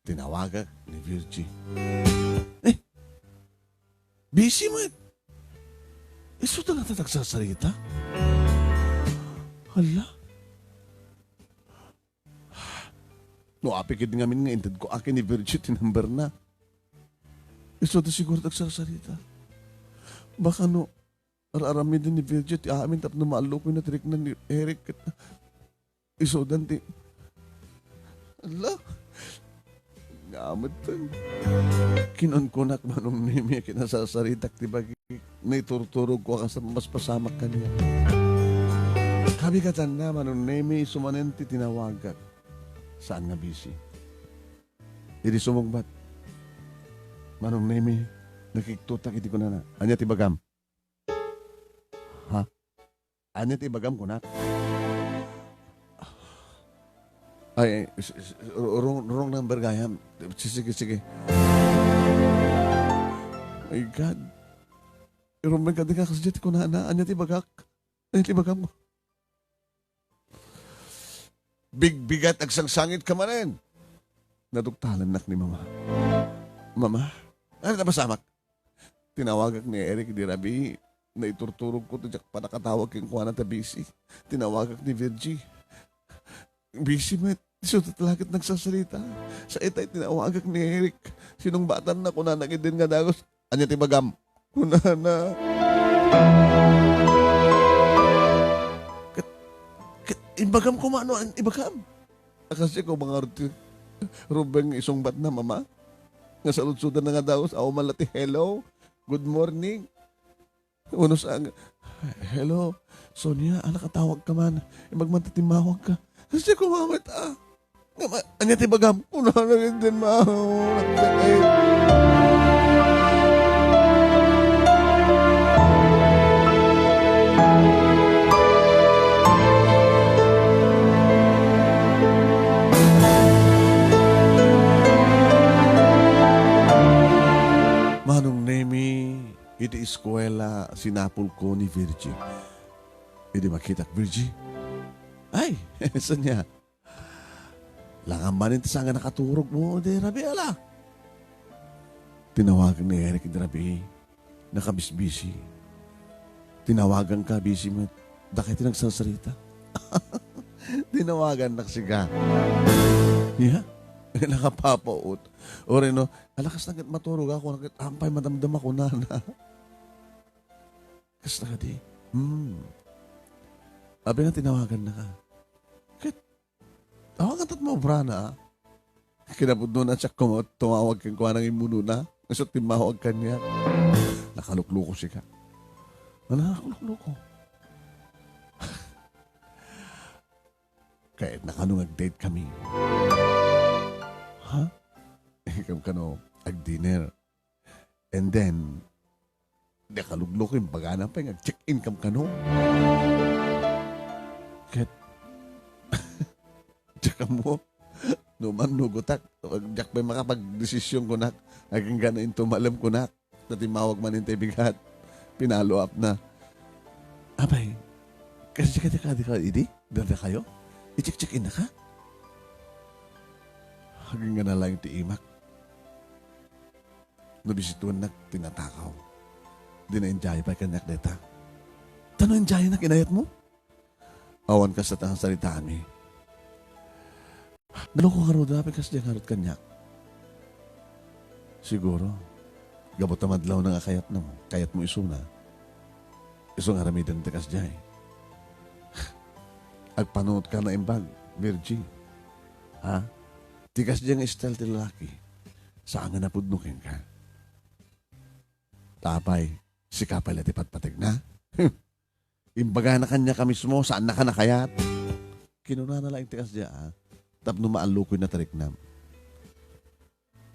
Tinawagak ni Virgie. Eh, busy met. Isuda ngata ti agsasarita? Hala. No apay ketdi ngamin nga intedko a ken ni Virgie ti number-na. Isuda siguro ti agsasarita. Baka no ar-aramiden ni Virgie ti amin tapno maallukoyna ti rikna ni Eric ket isudan ti, ala, nga met. Kinunkunak, Manong Nemy, a kinasasaritak ti bagik. Naiturturogko a kas-, maspasamak kaniak. Kabigatanna, Manong Nemy, isu manen ti tinawagak. Saan nga busy. Idi sumungbat, Manong Nemy, nakiktutak iti kunana, "Ania ti bagam?" "Ha? Ania ti ibagam?" kunak. Ay, s-, s-, wrong, wrong number gayam. Sige, sige. My God. Irumbeng kadi nga kasdiay ti kunana. "Ania ti ibagak? Ania ti ibagam?" Bigbigat, agsangsangitka manen. Naduktalannak ni Mama. "Mama, ania ti napasamak?" Tinawagak ni Eric idi rabii. Naiturturogko ta diak pay nakatawag kenkuana ta busy. Tinawagak ni Virgie. Busy met. Isuda talaga ti nagsasarita. Sa ita, tinawagak ni Eric. Sinungbatanna, kunana ketdin nga dagus, "Ania ti ibagam?" kunana. Ket, ket imbagam koma no an-, ibagam. Kasdiay koma ngarud ti rumbeng nga isungbatna, Mama. Nga saludsodanna nga dagus, awan man la ti hello, good morning. Wenno sa-, "Hello, Sonia, a, nakatawagka man. Imbag man ta timmawagka." Kasdiay koma met, a. Ngem, a-, ania ti ibagam? Kunana ketdin, ma-, nagsakit. Manong Nemi, iti eskuela, sinapulko ni Virgie. Idi makitak, Virgie, "Ay, saan niya?" Langan manen ti saan nga nakaturogmo, di rabii la. Tinawagan ni Eric idi rabii. Nakabisbisi. Tinawagan ka, busy met. Dakay ti nagsarsarita. Tinawagan nak sika. Ya? Nakapapaut. Uray no, ala, kasla ket maturog ako, ket apay madamdama ko, nana. Kasla kadi? Hmm. Abi nga tinawagan na ka. Ket, awan nga tat maubrana, ah. Kinapudno na siya kuma-, tumawag kenkuana nga immunona. Isu timmawag kaniak. Nakalukluko sika. Ano, nakalukluko? Kayatna kano nga ag-date kami. Ha? Ikaw kano, ag-dinner. And then, nakalukluko, imbagana pay nga ag-check-in kam kano. Ket, check mo, no man, no gutak, diak pay makapagdesisyon kunak, agingga no intumalem kunak, ta timmawag man intay bigat. Pinalo up na. Apay, kasi ka, ka, ka, idi? Dada kayo? I-check-check-in na ka? Agingga na lang ti imak. No bisituennak, tinatakaw. Di na enjayo pay kaniak dayta. Ta no enjayonak, inayatmo? Awan kasta ti nasarsaritaanmi. Naloko ngarud, apay kasdiay ngarud kaniak? Siguro, gapu ta madlawna nga kayatna, kayatmo isuna. Isu nga aramiden ti kasdiay. Agpanunotka naimbag, Virgie. Ha? Ti kasdiay nga style ti lalaki, saan nga napudno kenka. Ta apay, sika pay la ti patpategna? Imbagana kaniak a mismo, saannaka nakayat. Kinunana laeng ti kasdiay, ah, tapno maallukoy na tariknam.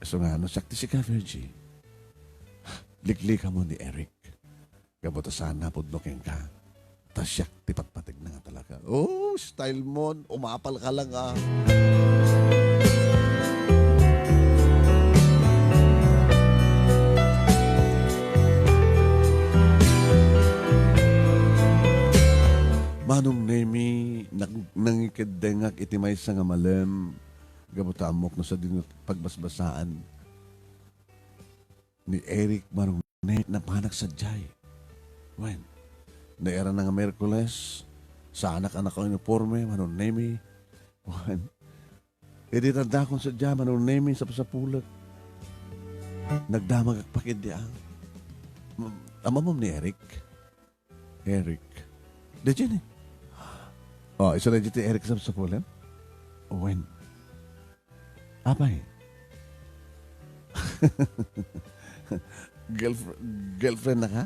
Isu nga, no siak ti sika, Virgie, liklikamon ni Eric. Gapu ta saan napudno kenka. Ta siak ti patpategna nga talaga. Oh, style mon, umapal ka lang, ah. Manong Nemi, nag-, nangikeddengak iti maysa nga malem, gapu ta ammok no sadino pagbasbasaan ni Eric, Manong Nemi, napanak sadiay. Wen, nairana nga Miyerkules, saanak a nakauniporme, Manong Nemi. Wen, idi tandakon sadiay, Manong Nemi, sapsapulek. Nagdamagak pa ketdi, ah. Ammom ni Eric? Eric. Daydiay ni. Oh, isu daydiay ti Eric sapsapulem? Wen. Apay? Girlf-, girlfriend na ka?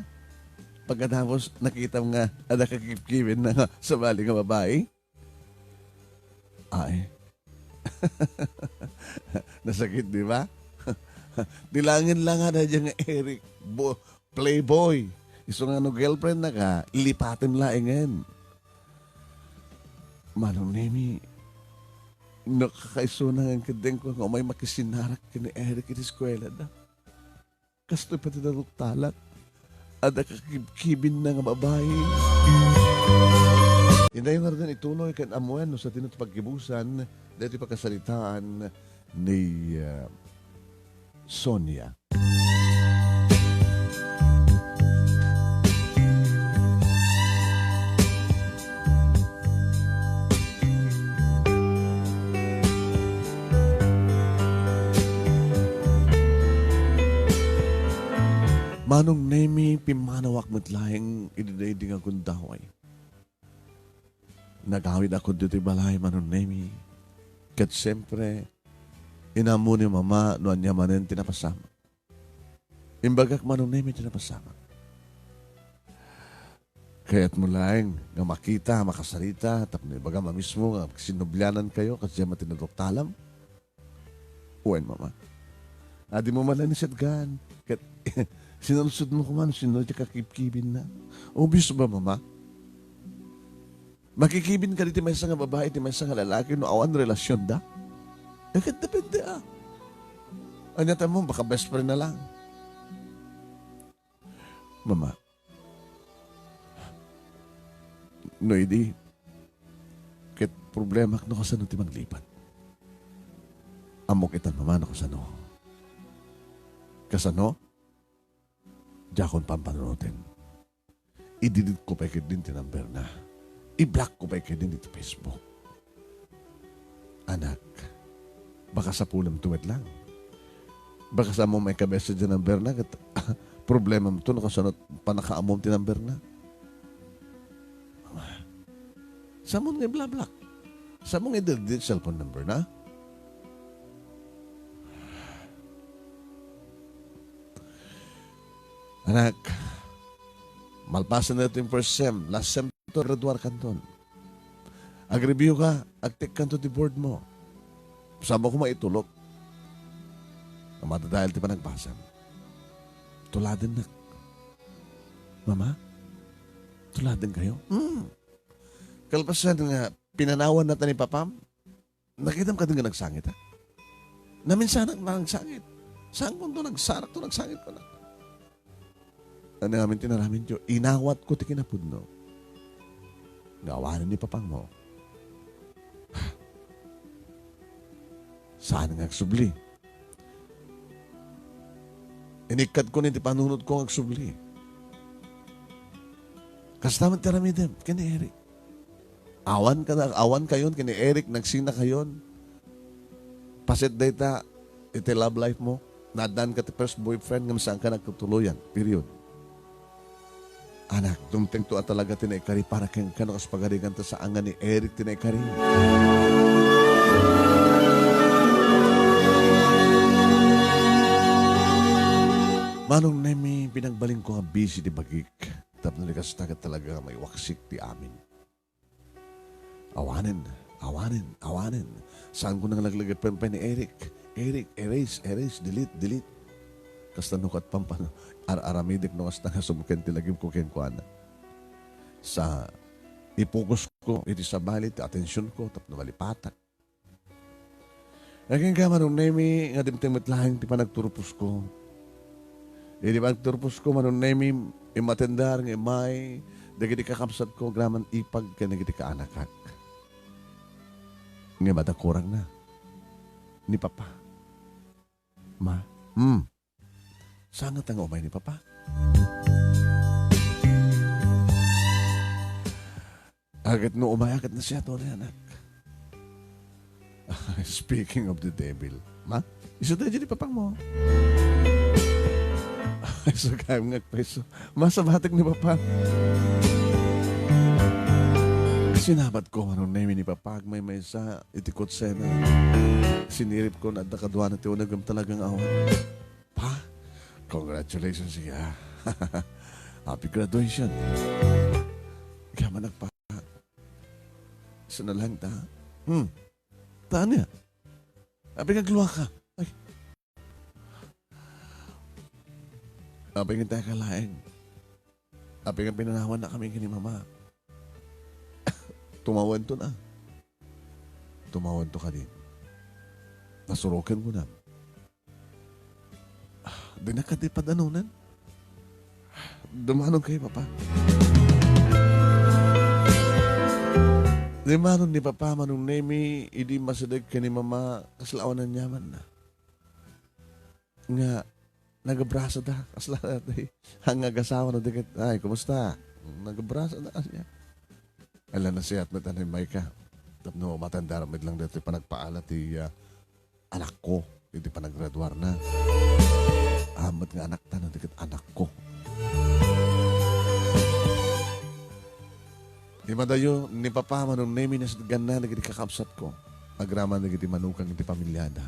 Pagkatapos, nakitam nga adda kakibkiben na nga sabali nga babai? Ay. Nasakit, di ba? Di laeng la nga daydiay nga Eric. Bo-, Playboy. Isu nga no girlfriend na ka, lipatem laengen. Manong Nemi, nakakaisuna nga keddengko nga umay makisinarak ken ni Eric iti eskuelada. Kastoy pay ti naduktalak. Adda kakibkibin na nga babai. Indayon ngaruden ituloy ken ammoen no sadino ti paggibusan daytoy pakasaritaan ni, ah, Sonia. Manong Nemi, pimmanawak met laeng idi daydi nga gundaway. Nagawid ako ditoy balay, Manong Nemi. Ket siempre, inammo ni Mama no ania manen ti napasamak. Imbagak, Manong Nemi, ti napasamak. Kayatmo laeng nga makita, makasarita, tapno ibagam a mismo nga agsinnublianankayo, kas diay met ti naduktalam? Wen, Mama. Adimo man laeng nasidgan. Ket sinulsodmo koma no sino ti kakibkibinna. Obvious ba, Mama? Makikibin kadi ti maysa nga babai, ti maysa nga lalaki no awan relasionda? Eh, ket depende, ah. Ania ta mo, baka best friend na lang. Mama, no idi, ket problemak no kasano ti manglipat. Ammok itan, Mama, no kasano. Kasano? Diakon pampanunoten. I-delete ko pay ketdin ti number na. I-block ko pay ketdin iti Facebook. Anak, baka sapulem to met lang. Baka sa mo may kabesa di number na, ket problemam to, no kasano pannakaammom ti number na. Sa mo nga i-block. Sa mo nga i-delete cellphone number na. Anak, malpasen na ito yung first sem, last sem to, graduar kanton. Agreview ka, agtekkanto ti board mo. Sa mo ko maitulok. Ang madadael ti panagbasam. Tuladennak. Mama, tuladen kayo? Hmm. Kalpasan nga, pinanawan na ta ni Papam, nakitam ka din nga nagsangit, ha? Naminsanak na nagsangit. Saan kunto nagsarak to nagsangit ko na? Ano namin tinaramin tiyo? Inawat ko ti kinapudno. Nga awanen ni Papang mo. Saan nga agsubli? Inikkat ko ni ti panunot ko nga agsubli. Kasta man ti aramidem, ken ni Eric. Awan ka na, awan kayon, ken ni Eric, nagsina kayon. Paset dayta, iti love life mo. Nadan ka ti first boyfriend, ngem saan ka nagtutuloyan. Period. Anak, dumteng to a talaga ti naikari para ken kano kas pagarigan ta saan nga ni Eric ti naikari. Manong Nemi, pinagbalin ko nga busy ti bagik. Tapno di kasta ket talaga nga maiwaksik ti amin. Awanen, awanen, awanen. Saan ko nang laglagipen pay ni Eric? Eric, erase, erase, delete, delete. Kasta no ket pampano ar-aramidek no kasta nga sumken ti lagip ko kenkuana. Sa ipokus ko iti sabali ti atensiyon ko tapno malipatak. Agingga, Manong Nemi, nga dimteng met laeng ti panagturpos ko. Idi panagturpos ko, Manong Nemi, immatendar nga immay dagiti kakabsat ko agraman ipag ken dagiti kaanakak. Nga madakurang na ni Papa. Ma, hmm. Saan nga ta nga umay ni Papa? Aket no umay, aket na siya to, anak. Speaking of the devil, ma, isu tayo dyan ni Papang mo. Ay, so kayang ngagpaiso. Masabatek ni Papa. Sinabat ko, Manong Nemi, ni Papa, agmaymaysa, iti kutsena. Sinirip ko, na adda kaduana ti uneg, ngem talagang awan. Pa, congratulations, iya. Happy graduation. Kaya man nagpa-, sana lang ta. Hmm. Taan niya. Abi nga gluwa ka. Ay. Abi nga tayo kalaeng. Abi nga pinanawan na kami kini mama. Tumawanto na. Tumawanto ka din. Nasuroken ko na. Ah, di na ka di padanunan. Dumanon kayo, Papa. Dumanon ni Papa, Manong Nemi, idi masideg ka ni Mama, kasla awan nyaman na. Nga, nagabrasa da, kasla, ang agasawa na dikit, ay, kumusta? Nagabrasa da, kasla. Ala, nasiyat mo, tanay, Micah. Tapno, matanda, ramid lang dito, panagpaala, ti, ah, anak ko iti panagraduar na. Amat nga anak ta, no, dikit anak ko. Imadayo ni Papa, Manong Nemi, nasitganna dagiti kakabsat ko. Agraman dagiti manukang iti pamilyada.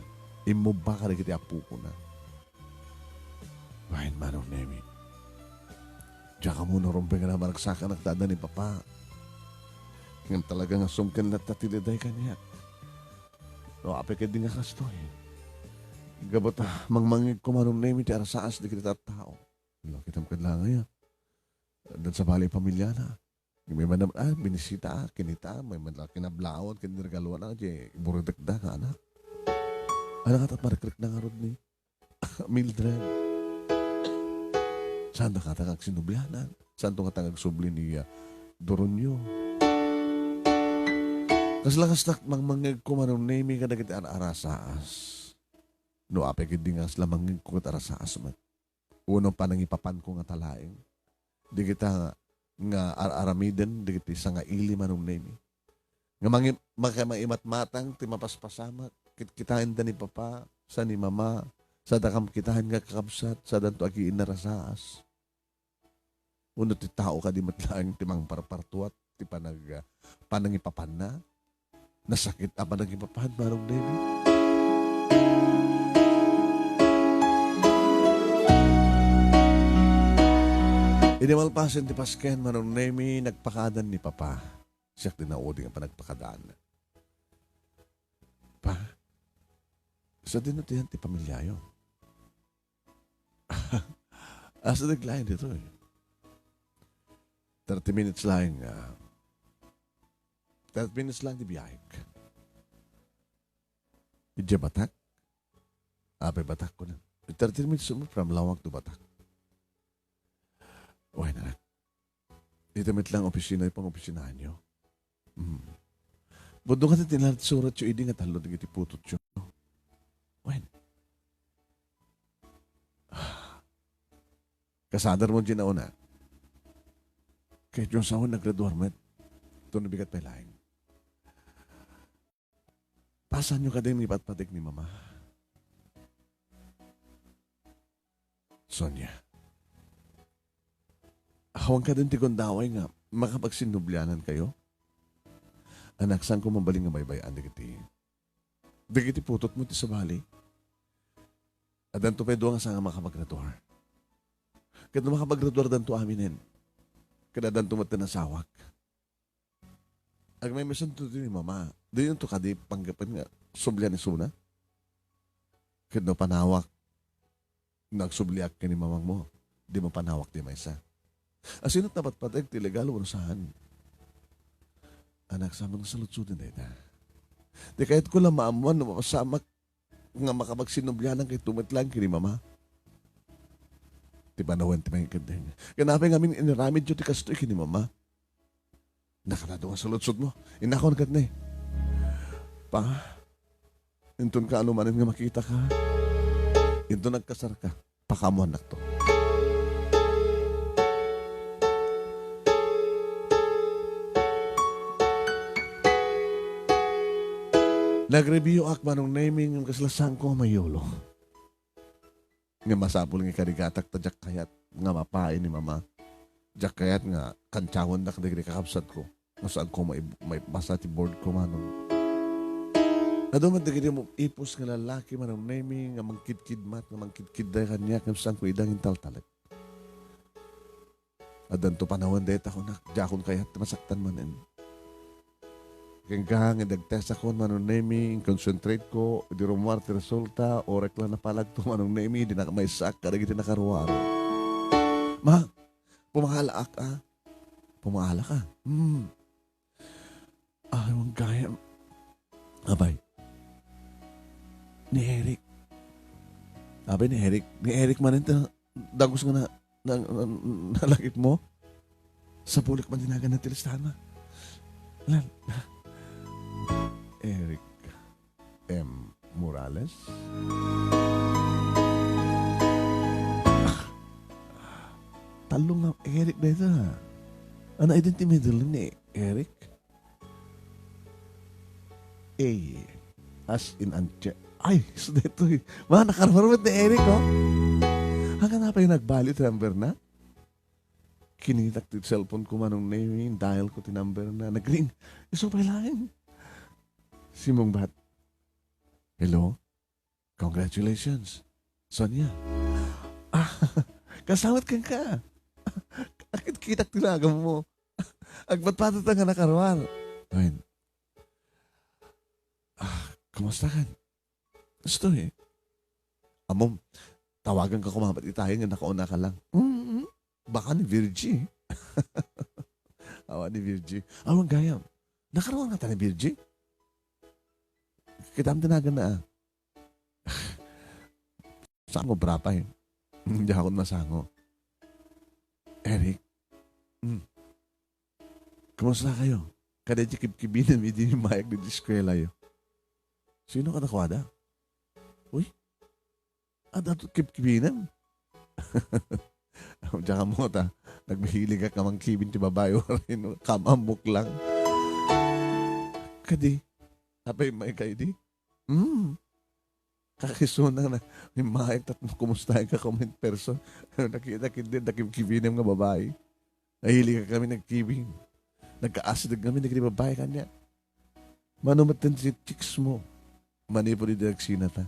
Immubba ka dagiti apukona. Wen, Manong Nemi. Diak ammo no rumbeng a maragsakanak ta adda ni Papa. Ngem talaga nga sumken latta ti liday kaniak. No apay ketdi nga kastoy. Gapu ta mangmangngegko, Manong Nemi, ti arasaas dagiti tattao. Lakitam kad la ngay a. Addan sabali pamiliana. May man, ah, binisita, ah, kinita, may man la kinablawan, kinregaluan, ah, di burutekda nga anak. Anak, at marikrik na nga Rodney. Mildred. Saan da kata nga agsinublianan? Saan to kata nga agsubli ni, ah, Doronio? Kasla kasla mangmangngegko, Manong Nemi, kadagiti ar-arasaas. No apay ketdi nga kasla mangngegko ket arasaas met. Wenno panangipapanko ngata laeng. Dagita nga ar-aramiden, dagiti sangaili, Manong Nemi. Nga mangi-, maka-, maimatmatang ti mapaspasamak, kitkitaenda ni Papa, sa ni Mama, sa dakam kitaen nga kakabsat, sadanto agiinnarasaas. Wenno ti tao kadi met laeng ti mangparpartuat ti panag-, panangipapanna? Nasakit a panangipapan, Manong Nemi? Idi malpasen ti Pasken, Manong Nemi, nagpakaadan ni Papa. Siak ti naudi nga panagpakadaanna. Pa, sadino ti, ti pamilyayo? Asa naglain ditoy? Thirty minutes laeng, ah, thirty minutes laeng ti biahek. Idiay Batac? Apay Batac ko na. Thirty minutes mo from Laoag to Batac. Wen, anak. Dita met lang opisina, pangopisinaanyo. Mm. Pudno kadi ti narsuratyo idi nga tallo dagiti putotyo. Wen. Kasadar mo diay nauna. Ket diay sawen naggraduar met. Ito nabigat pay laeng. Pasanyo kadi ni patpatik ni Mama. Sonia. Awan kadin ti gundaway nga makapagsinnublianan kayo? Anak, saan ko mabalin nga baybay-an dagiti, dagiti putotmo ti sabali? Addanto pay dua nga saan nga makapagraduar. Ket no makapagraduardanto aminen, ket addanto met ti nasawak. Agmaymaysanto ti ni Mama. Dinto kadi panggapen nga sublian isuna? Ket no panawak, no agsubliak ken ni mamangmo, dimo panawak ti maysa. Asino ti napatpateg ti legal wenno saan? Anak, saan nga saludsodin dayta? Ti kayatko la maammuan no mapasamak nga makapagsinnublianan kay tumet laeng ken ni Mama. Ti panawen ti mangikeddeng. Ken apay ngamin inaramidyo ti kastoy ken ni Mama? Nakanado nga saludsodmo. Inakon ket ni, Pa, inton kaano manen nga makitaka, inton nagkasarka, pakaammuannakto. Nagrebiyoak, Manong Nemi, ngem kasla saanko nga mayulo. Ngem masapul nga ikarigatak ta diak kayat nga mapaay ni Mama. Diak kayat nga kantiawendak dagiti kakabsatko. No saanko mai-, maipasa ti boardko, Manong. Adu met dagiti ipus nga lalaki, Manong Nemi, nga mangkidkidmat, nga mangkidkidday kaniak, ngem saanko ida nga intaltalek. Addanto panawen dayta kunak, diakon kayat ti masaktan manen. Kenka, nga dagtesakon, Manong Nemi, concentrate ko, idi rummuar ti resulta, orek la napalagto, Manong Nemi, dinak maissaak kadagiti nakaruaro. Ma, pumangalaak, a. Pumangala ka? Hmm. Ay, manggayam. Apay. Ni Eric. Apay ni Eric. Ni Eric manen ta dagus nga na, na, na, nalakip mo. Sa bulik man dinagan na ti listana. Lan. Eric M. Morales. Ah. Tallo nga Eric dayta. Ano, identity middle ni Eric? A. As in Anche. Ay, so daytoy. Ma, nakarmarmet ni Eric, oh. Hanggang na pa yung nagbali ti number na? Kinitak ti cellphone ko, Manong Nemi, dial ko ti number na. Nag-ring. Isu pay laeng. Simungbat. Hello? Congratulations. Sonia. Ah, kasawat kenka. Itak ti lagam mo. Agpatpatot nga nakaruar. Wen. Ah, kumusta kan? Gusto eh. Amom, tawagan ka kumabat itayo nga nakauna ka lang. Mm-mm. Baka ni Virgie. Awa ni Virgie. Awan gayam. Nakaruar nga ta ni Virgie? Kita ang tinagan na ah. Sango, brapay. Hindi ako masango. Eric, mm, kumusta kayo? Kada di kibkibinam idi mayag di eskwela yo. Sino kadakwada? Uy, adda to kibkibinam. Diyan ka mo ta. Nagmahilig ka kamang kibin ti babae, waray no, kamammok lang. Kadi, apay may kayo di? Hmm. Kakisuna na, may maayat at kumusta ka kung in person. Nakita kindi, nakibkibinam nga babae. Nahilig ka kami nagkibing. Nagkaasideg kami, nagkibabay kanya. Mano met ti chicks mo? Manipod iti nagsinata.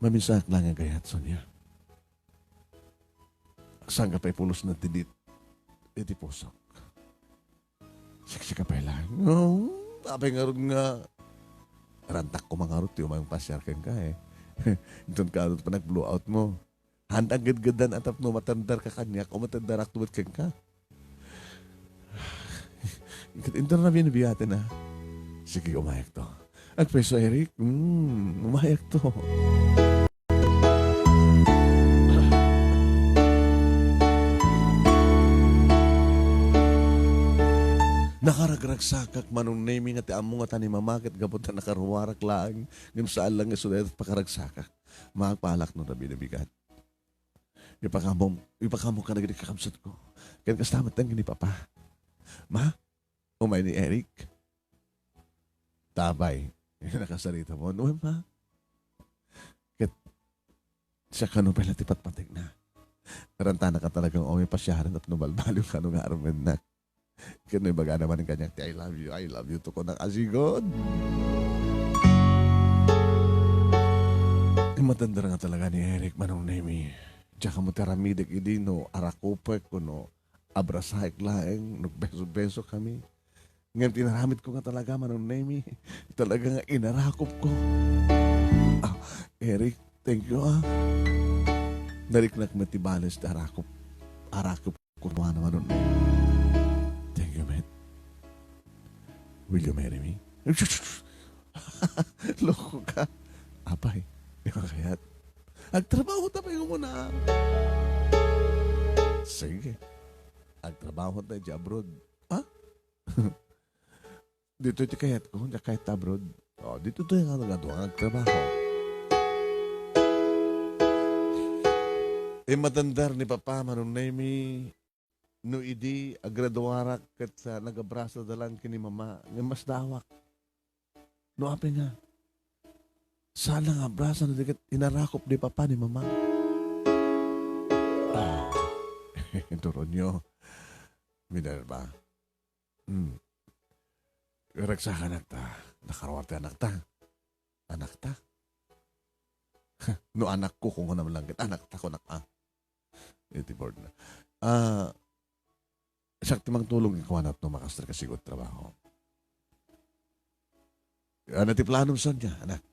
Maminsaak lang nga gayat, Sonia. Saan ka pa ipulos na tidit iti pusok? Siksi ka pay laeng. No, apay ngarud nga rantak ko mangarud ti umayong pasiar kenka eh. Inton ka arud pa nag-blowout mo. Handa gedgedan a tapno matandar ka kaniak o matandarak met kenka. Inton na binibiyaten na. Sige, umayak to. Agpeso, Eric. Mm, umayak to. Nakaragragsakak, Manong Nemi, nga ti ammo nga ta ni Mama ket gapu ta nakaruarak laeng, ngem saan lang nga isu dayta pakaragsakak. Maagpalak no rabi na bigat. Ipakamo, ipakamo ka dagiti kakabsatko. Ken kasta met ni Papa. Ma, umay ni Eric. Tabay. Nakasarita mo. Uy, ma. Ket siya kano pala ti patpategna. Rantana ka talagang umi pasiaren tapno balbaliw kano nga armennak. Ket no ibagana manen kaniak ti "I love you, I love you" to kunak a sigud. Matandar nga talaga ni Eric, Manong Nemi. Diak kamo ti aramidek idi no arakupek kuno abrasaek laeng no beso-beso kami. Ngem ti inaramid ko nga talaga, Manong Nemi, talaga nga inarakop ko. Ah, Eric, thank you, ah. Nariknak met ti bales ti arakop. Arakop. Kurwana, Manong Nemi. Thank you, mate. Will you marry me? Loko ka. Apay, di ka kayat. Agtrabaho ta pay umuna. Sige. Agtrabaho ta di abroad. Ha? Dito ti kayat ko, diak kayat ta abroad. Oh, dito to yung ano nga doon, agtrabaho. Imatandar ni Papa, Manong Nemi, no idi agraduarak ket sa nagabrasa da lang ken ni Mama, nga masdaawak. No apay nga, saan nga abrasa no di ket inarakop di Papa ni Mama. Ah. Turonyo. Minerva. Hmm. Ragsakanak ta. Nakaruar ti anakta. Anakta? No anakko, kunam lang ket anakta, kunak, ah. Iti board na. Ah, siak ti mangtulong ken kuana no makasar ka sigud trabaho. Ano ti planom, Sonia, anak?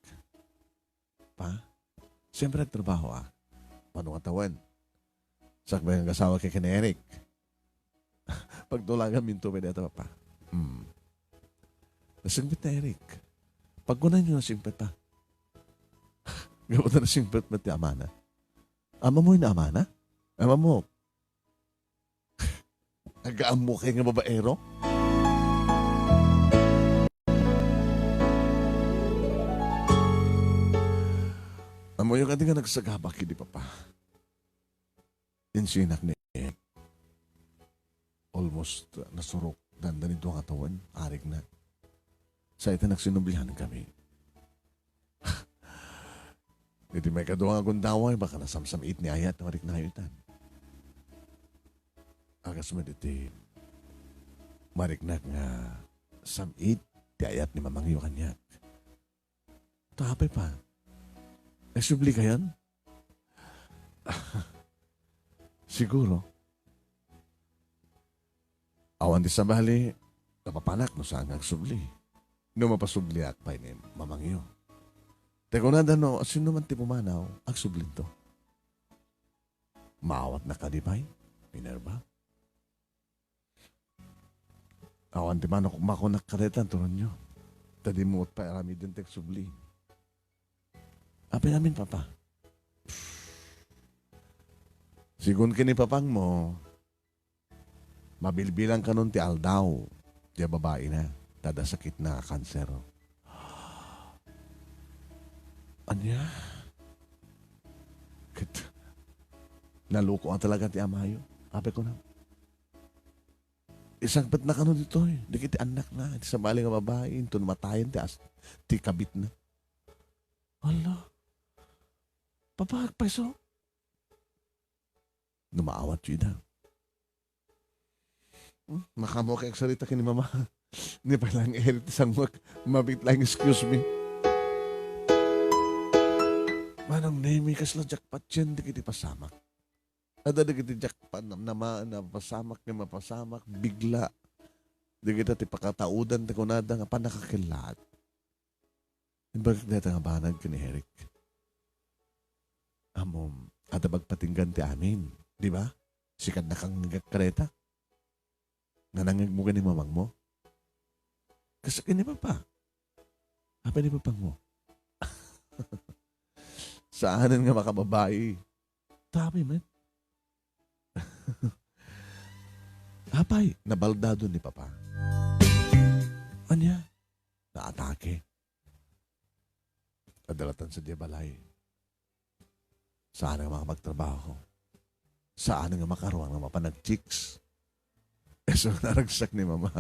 Pa? Siyempre, agtrabaho, ah. Mano nga tawen? Sakbay nga asawa ken ni Eric. Pagtulagan minto pay data, Papa. Hmm. Nasingpet na Eric. Pagkunan niyo nasingpet pa. Gapu ta nasingpet met ti amana. Ama mo yung amana? Ama mo. Agaammo kay nga babaero? Ammoyo kadi nga nagsagaba kidi Papa. Insinak ni Ed. Almost, uh, nasurok danda ni dua nga tawen, arigna. Sa ita nagsinublihan kami. Iti may kadua nga gundaway, baka nasamsam-it ni ayat, mariknayo itan. Agas met iti mariknak nga sam-it ti ayat ni mamangyo kaniak. Ta apay pa? Nagsubli kayon? Siguro, awan ti sabali, napapanak no saan nga agsubli. No mapasubliak pay ni mamangyo. Ta kunada no, sino man ti pumanaw, agsublinto. Maawatna kadi pay, Minerva? Awan ti manok-, makunak kadayta, Antonio. Ta di mo pay aramiden ti agsubli. Apay amin, Papa? Sigun ken ni papangmo, mabilbilang kanon ti aldaw ti babaina, ta adda sakitna a kanser. Ania? Ket, naluko a talaga ti amayo. Apay kuna, isangpetna kano ditoy, dagiti annakna, iti sabali nga babai, inton matayen ti as-, ti kabitna. Hala. Papa, agpayso? No maawatyo ida. Hmm, makaammoak agsarita ken ni Mama. Ni pay laeng Eric ti sangwek. Mabit laeng, excuse me. Manong Nemi, kasla jackpot yan, dagiti pasamak. Adda dagiti jackpot, nam-, nama-, napasamak, nga mapasamak, bigla. Dagita ti pakataudan, ti kunada nga pannakakellaat. Imbagak dayta nga banag ken ni Eric. Ammom, adda pagpatinggan ti amin, di ba? Sika ti nakangngegak kadayta. Nga nangngegmo ken ni mamangmo? Kas ken ni Papa. Apay ni papangmo? Saanen nga makababai. Tabi met. Apay, nabaldado ni Papa. Ania? Naatake. Adda latta sadiay balay. Saan nga makapagtrabaho? Saan nga makaruar nga mapan nag-chicks? Isu naragsak ni Mama.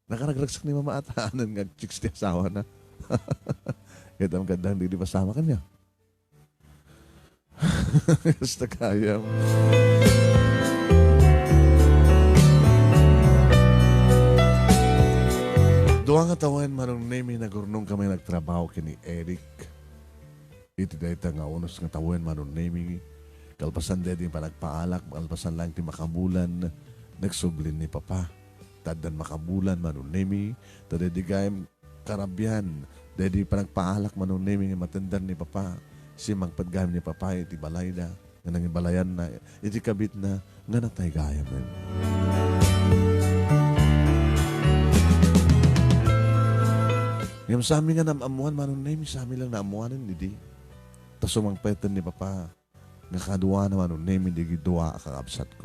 Nakaragragsak ni Mama ata, anen nga chicks ti asawana. Ket am gaddang di, di pasama kanya. Kasta kayam. Dua nga tawen, Manong Nemi, nagurnong kami nagtrabaho ken ni Eric. Iti dayta nga unos nga tawen, Manong Nemi, kalpasan daydi panagpaalak, kalpasan laeng ti makabulan, nagsubli ni Papa. Ta addan makabulan, Manong Nemi, ta daydi gayam karabian, daydi panagpaalak, Manong Nemi, nga matender ni Papa. Simmangpet gayam ni Papa iti balayda, nga nangibalayanna iti kabitna nga natay gayamen. Ngem sami nga naam-ammoan, Manong Nemi, sami lang naammoanen idi. Ta sumangpeten ni Papa nga kaduana, Manong Nemi, dagiti dua a kakabsatko.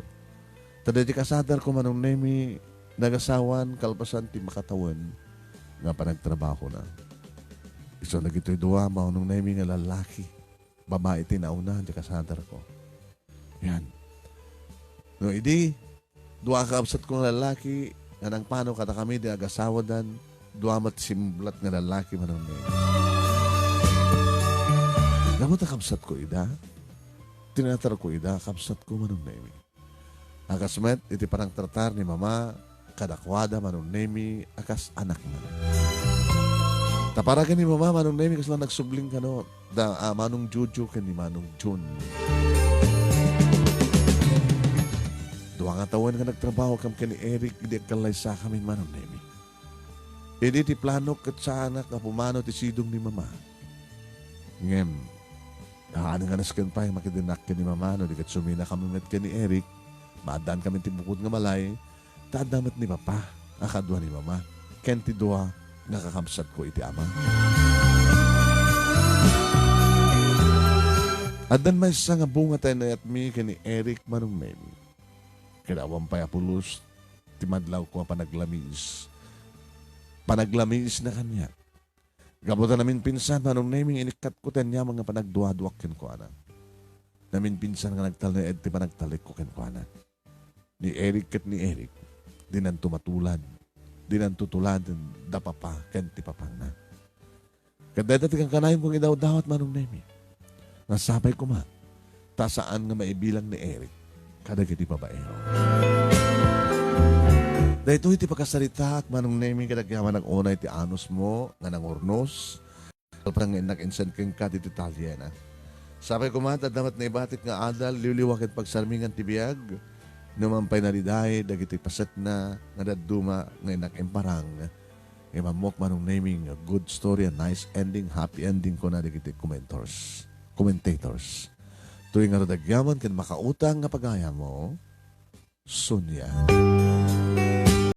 Ta daydi kasadarko, Manong Nemi, nagasawan kalpasan ti makatawen nga panagtrabahona. Isu dagitoy dua, Manong Nemi, nga lallaki. Babai ti nauna, di kasadarko. Yan. No idi, dua a kakabsatko nga lallaki, nga nangpano kadakami di agasawadan, dua met simblat nga lallaki, Manong Nemi. Gapu ta kabsatko ida, tinatarko ida, kabsatko, Manong Nemi. A kas met iti panangtratar ni Mama kadakuada, Manong Nemi, a kas anakna. Ta para ken ni Mama, Manong Nemi, kasla nagsubling kano da, a, Manong Jojo ken ni Manong Jun. Dua nga tawen nga nagtrabaho kam ken ni Eric idi agkallaysakamin, Manong Nemi. Idi ti planok ket saanak nga pumanaw ti sidong ni Mama. Ngem, haan nga nasken pay makidinak ken ni Mama no di ket suminakami met ken ni Eric, maaddaan kami ti bukod nga balay, ta adda met ni Papa a kadua ni Mama, ken ti dua nga kakabsatko iti ama. Addan maysa nga bunga ti inayatmi ken ni Eric, Manong Nemi. Ket awan pay a pulos ti madlawko a panaglamiis. Panaglamiisna kaniak. Gapu ta naminpinsan, Manong Nemi, nga inikkatko ti aniaman nga panagduaduak kenkuana. Naminpinsan nga nagtalnaed ti panagtalekko kenkuana. Ni Eric ket ni Eric, dinanto matulad, dinanto tuladen da Papa ken ti papangna. Ket dayta ti kankanayon kong idawdawat, Manong Nemi. Nasapay koma, ta saan nga maibilang ni Eric kadagiti babaero. Daytoy ti pakasaritaak, Manong Nemi, kadagiti amannak unay ti anusmo nga nangurnos. Kalpasan nga innak insan kenka ti detalye na. Sapay koma, adda met naibatik nga adal, liwliwa ken pagsarmingan ti biag. No man pay nariday dagiti pasetna nga dadduma nga innak imparang. Imammok manong naming good story, a nice ending, happy ending, kuna dagiti commenters, commentators. Toy nga rudagyaman ken makautang nga pagayam, Sonia.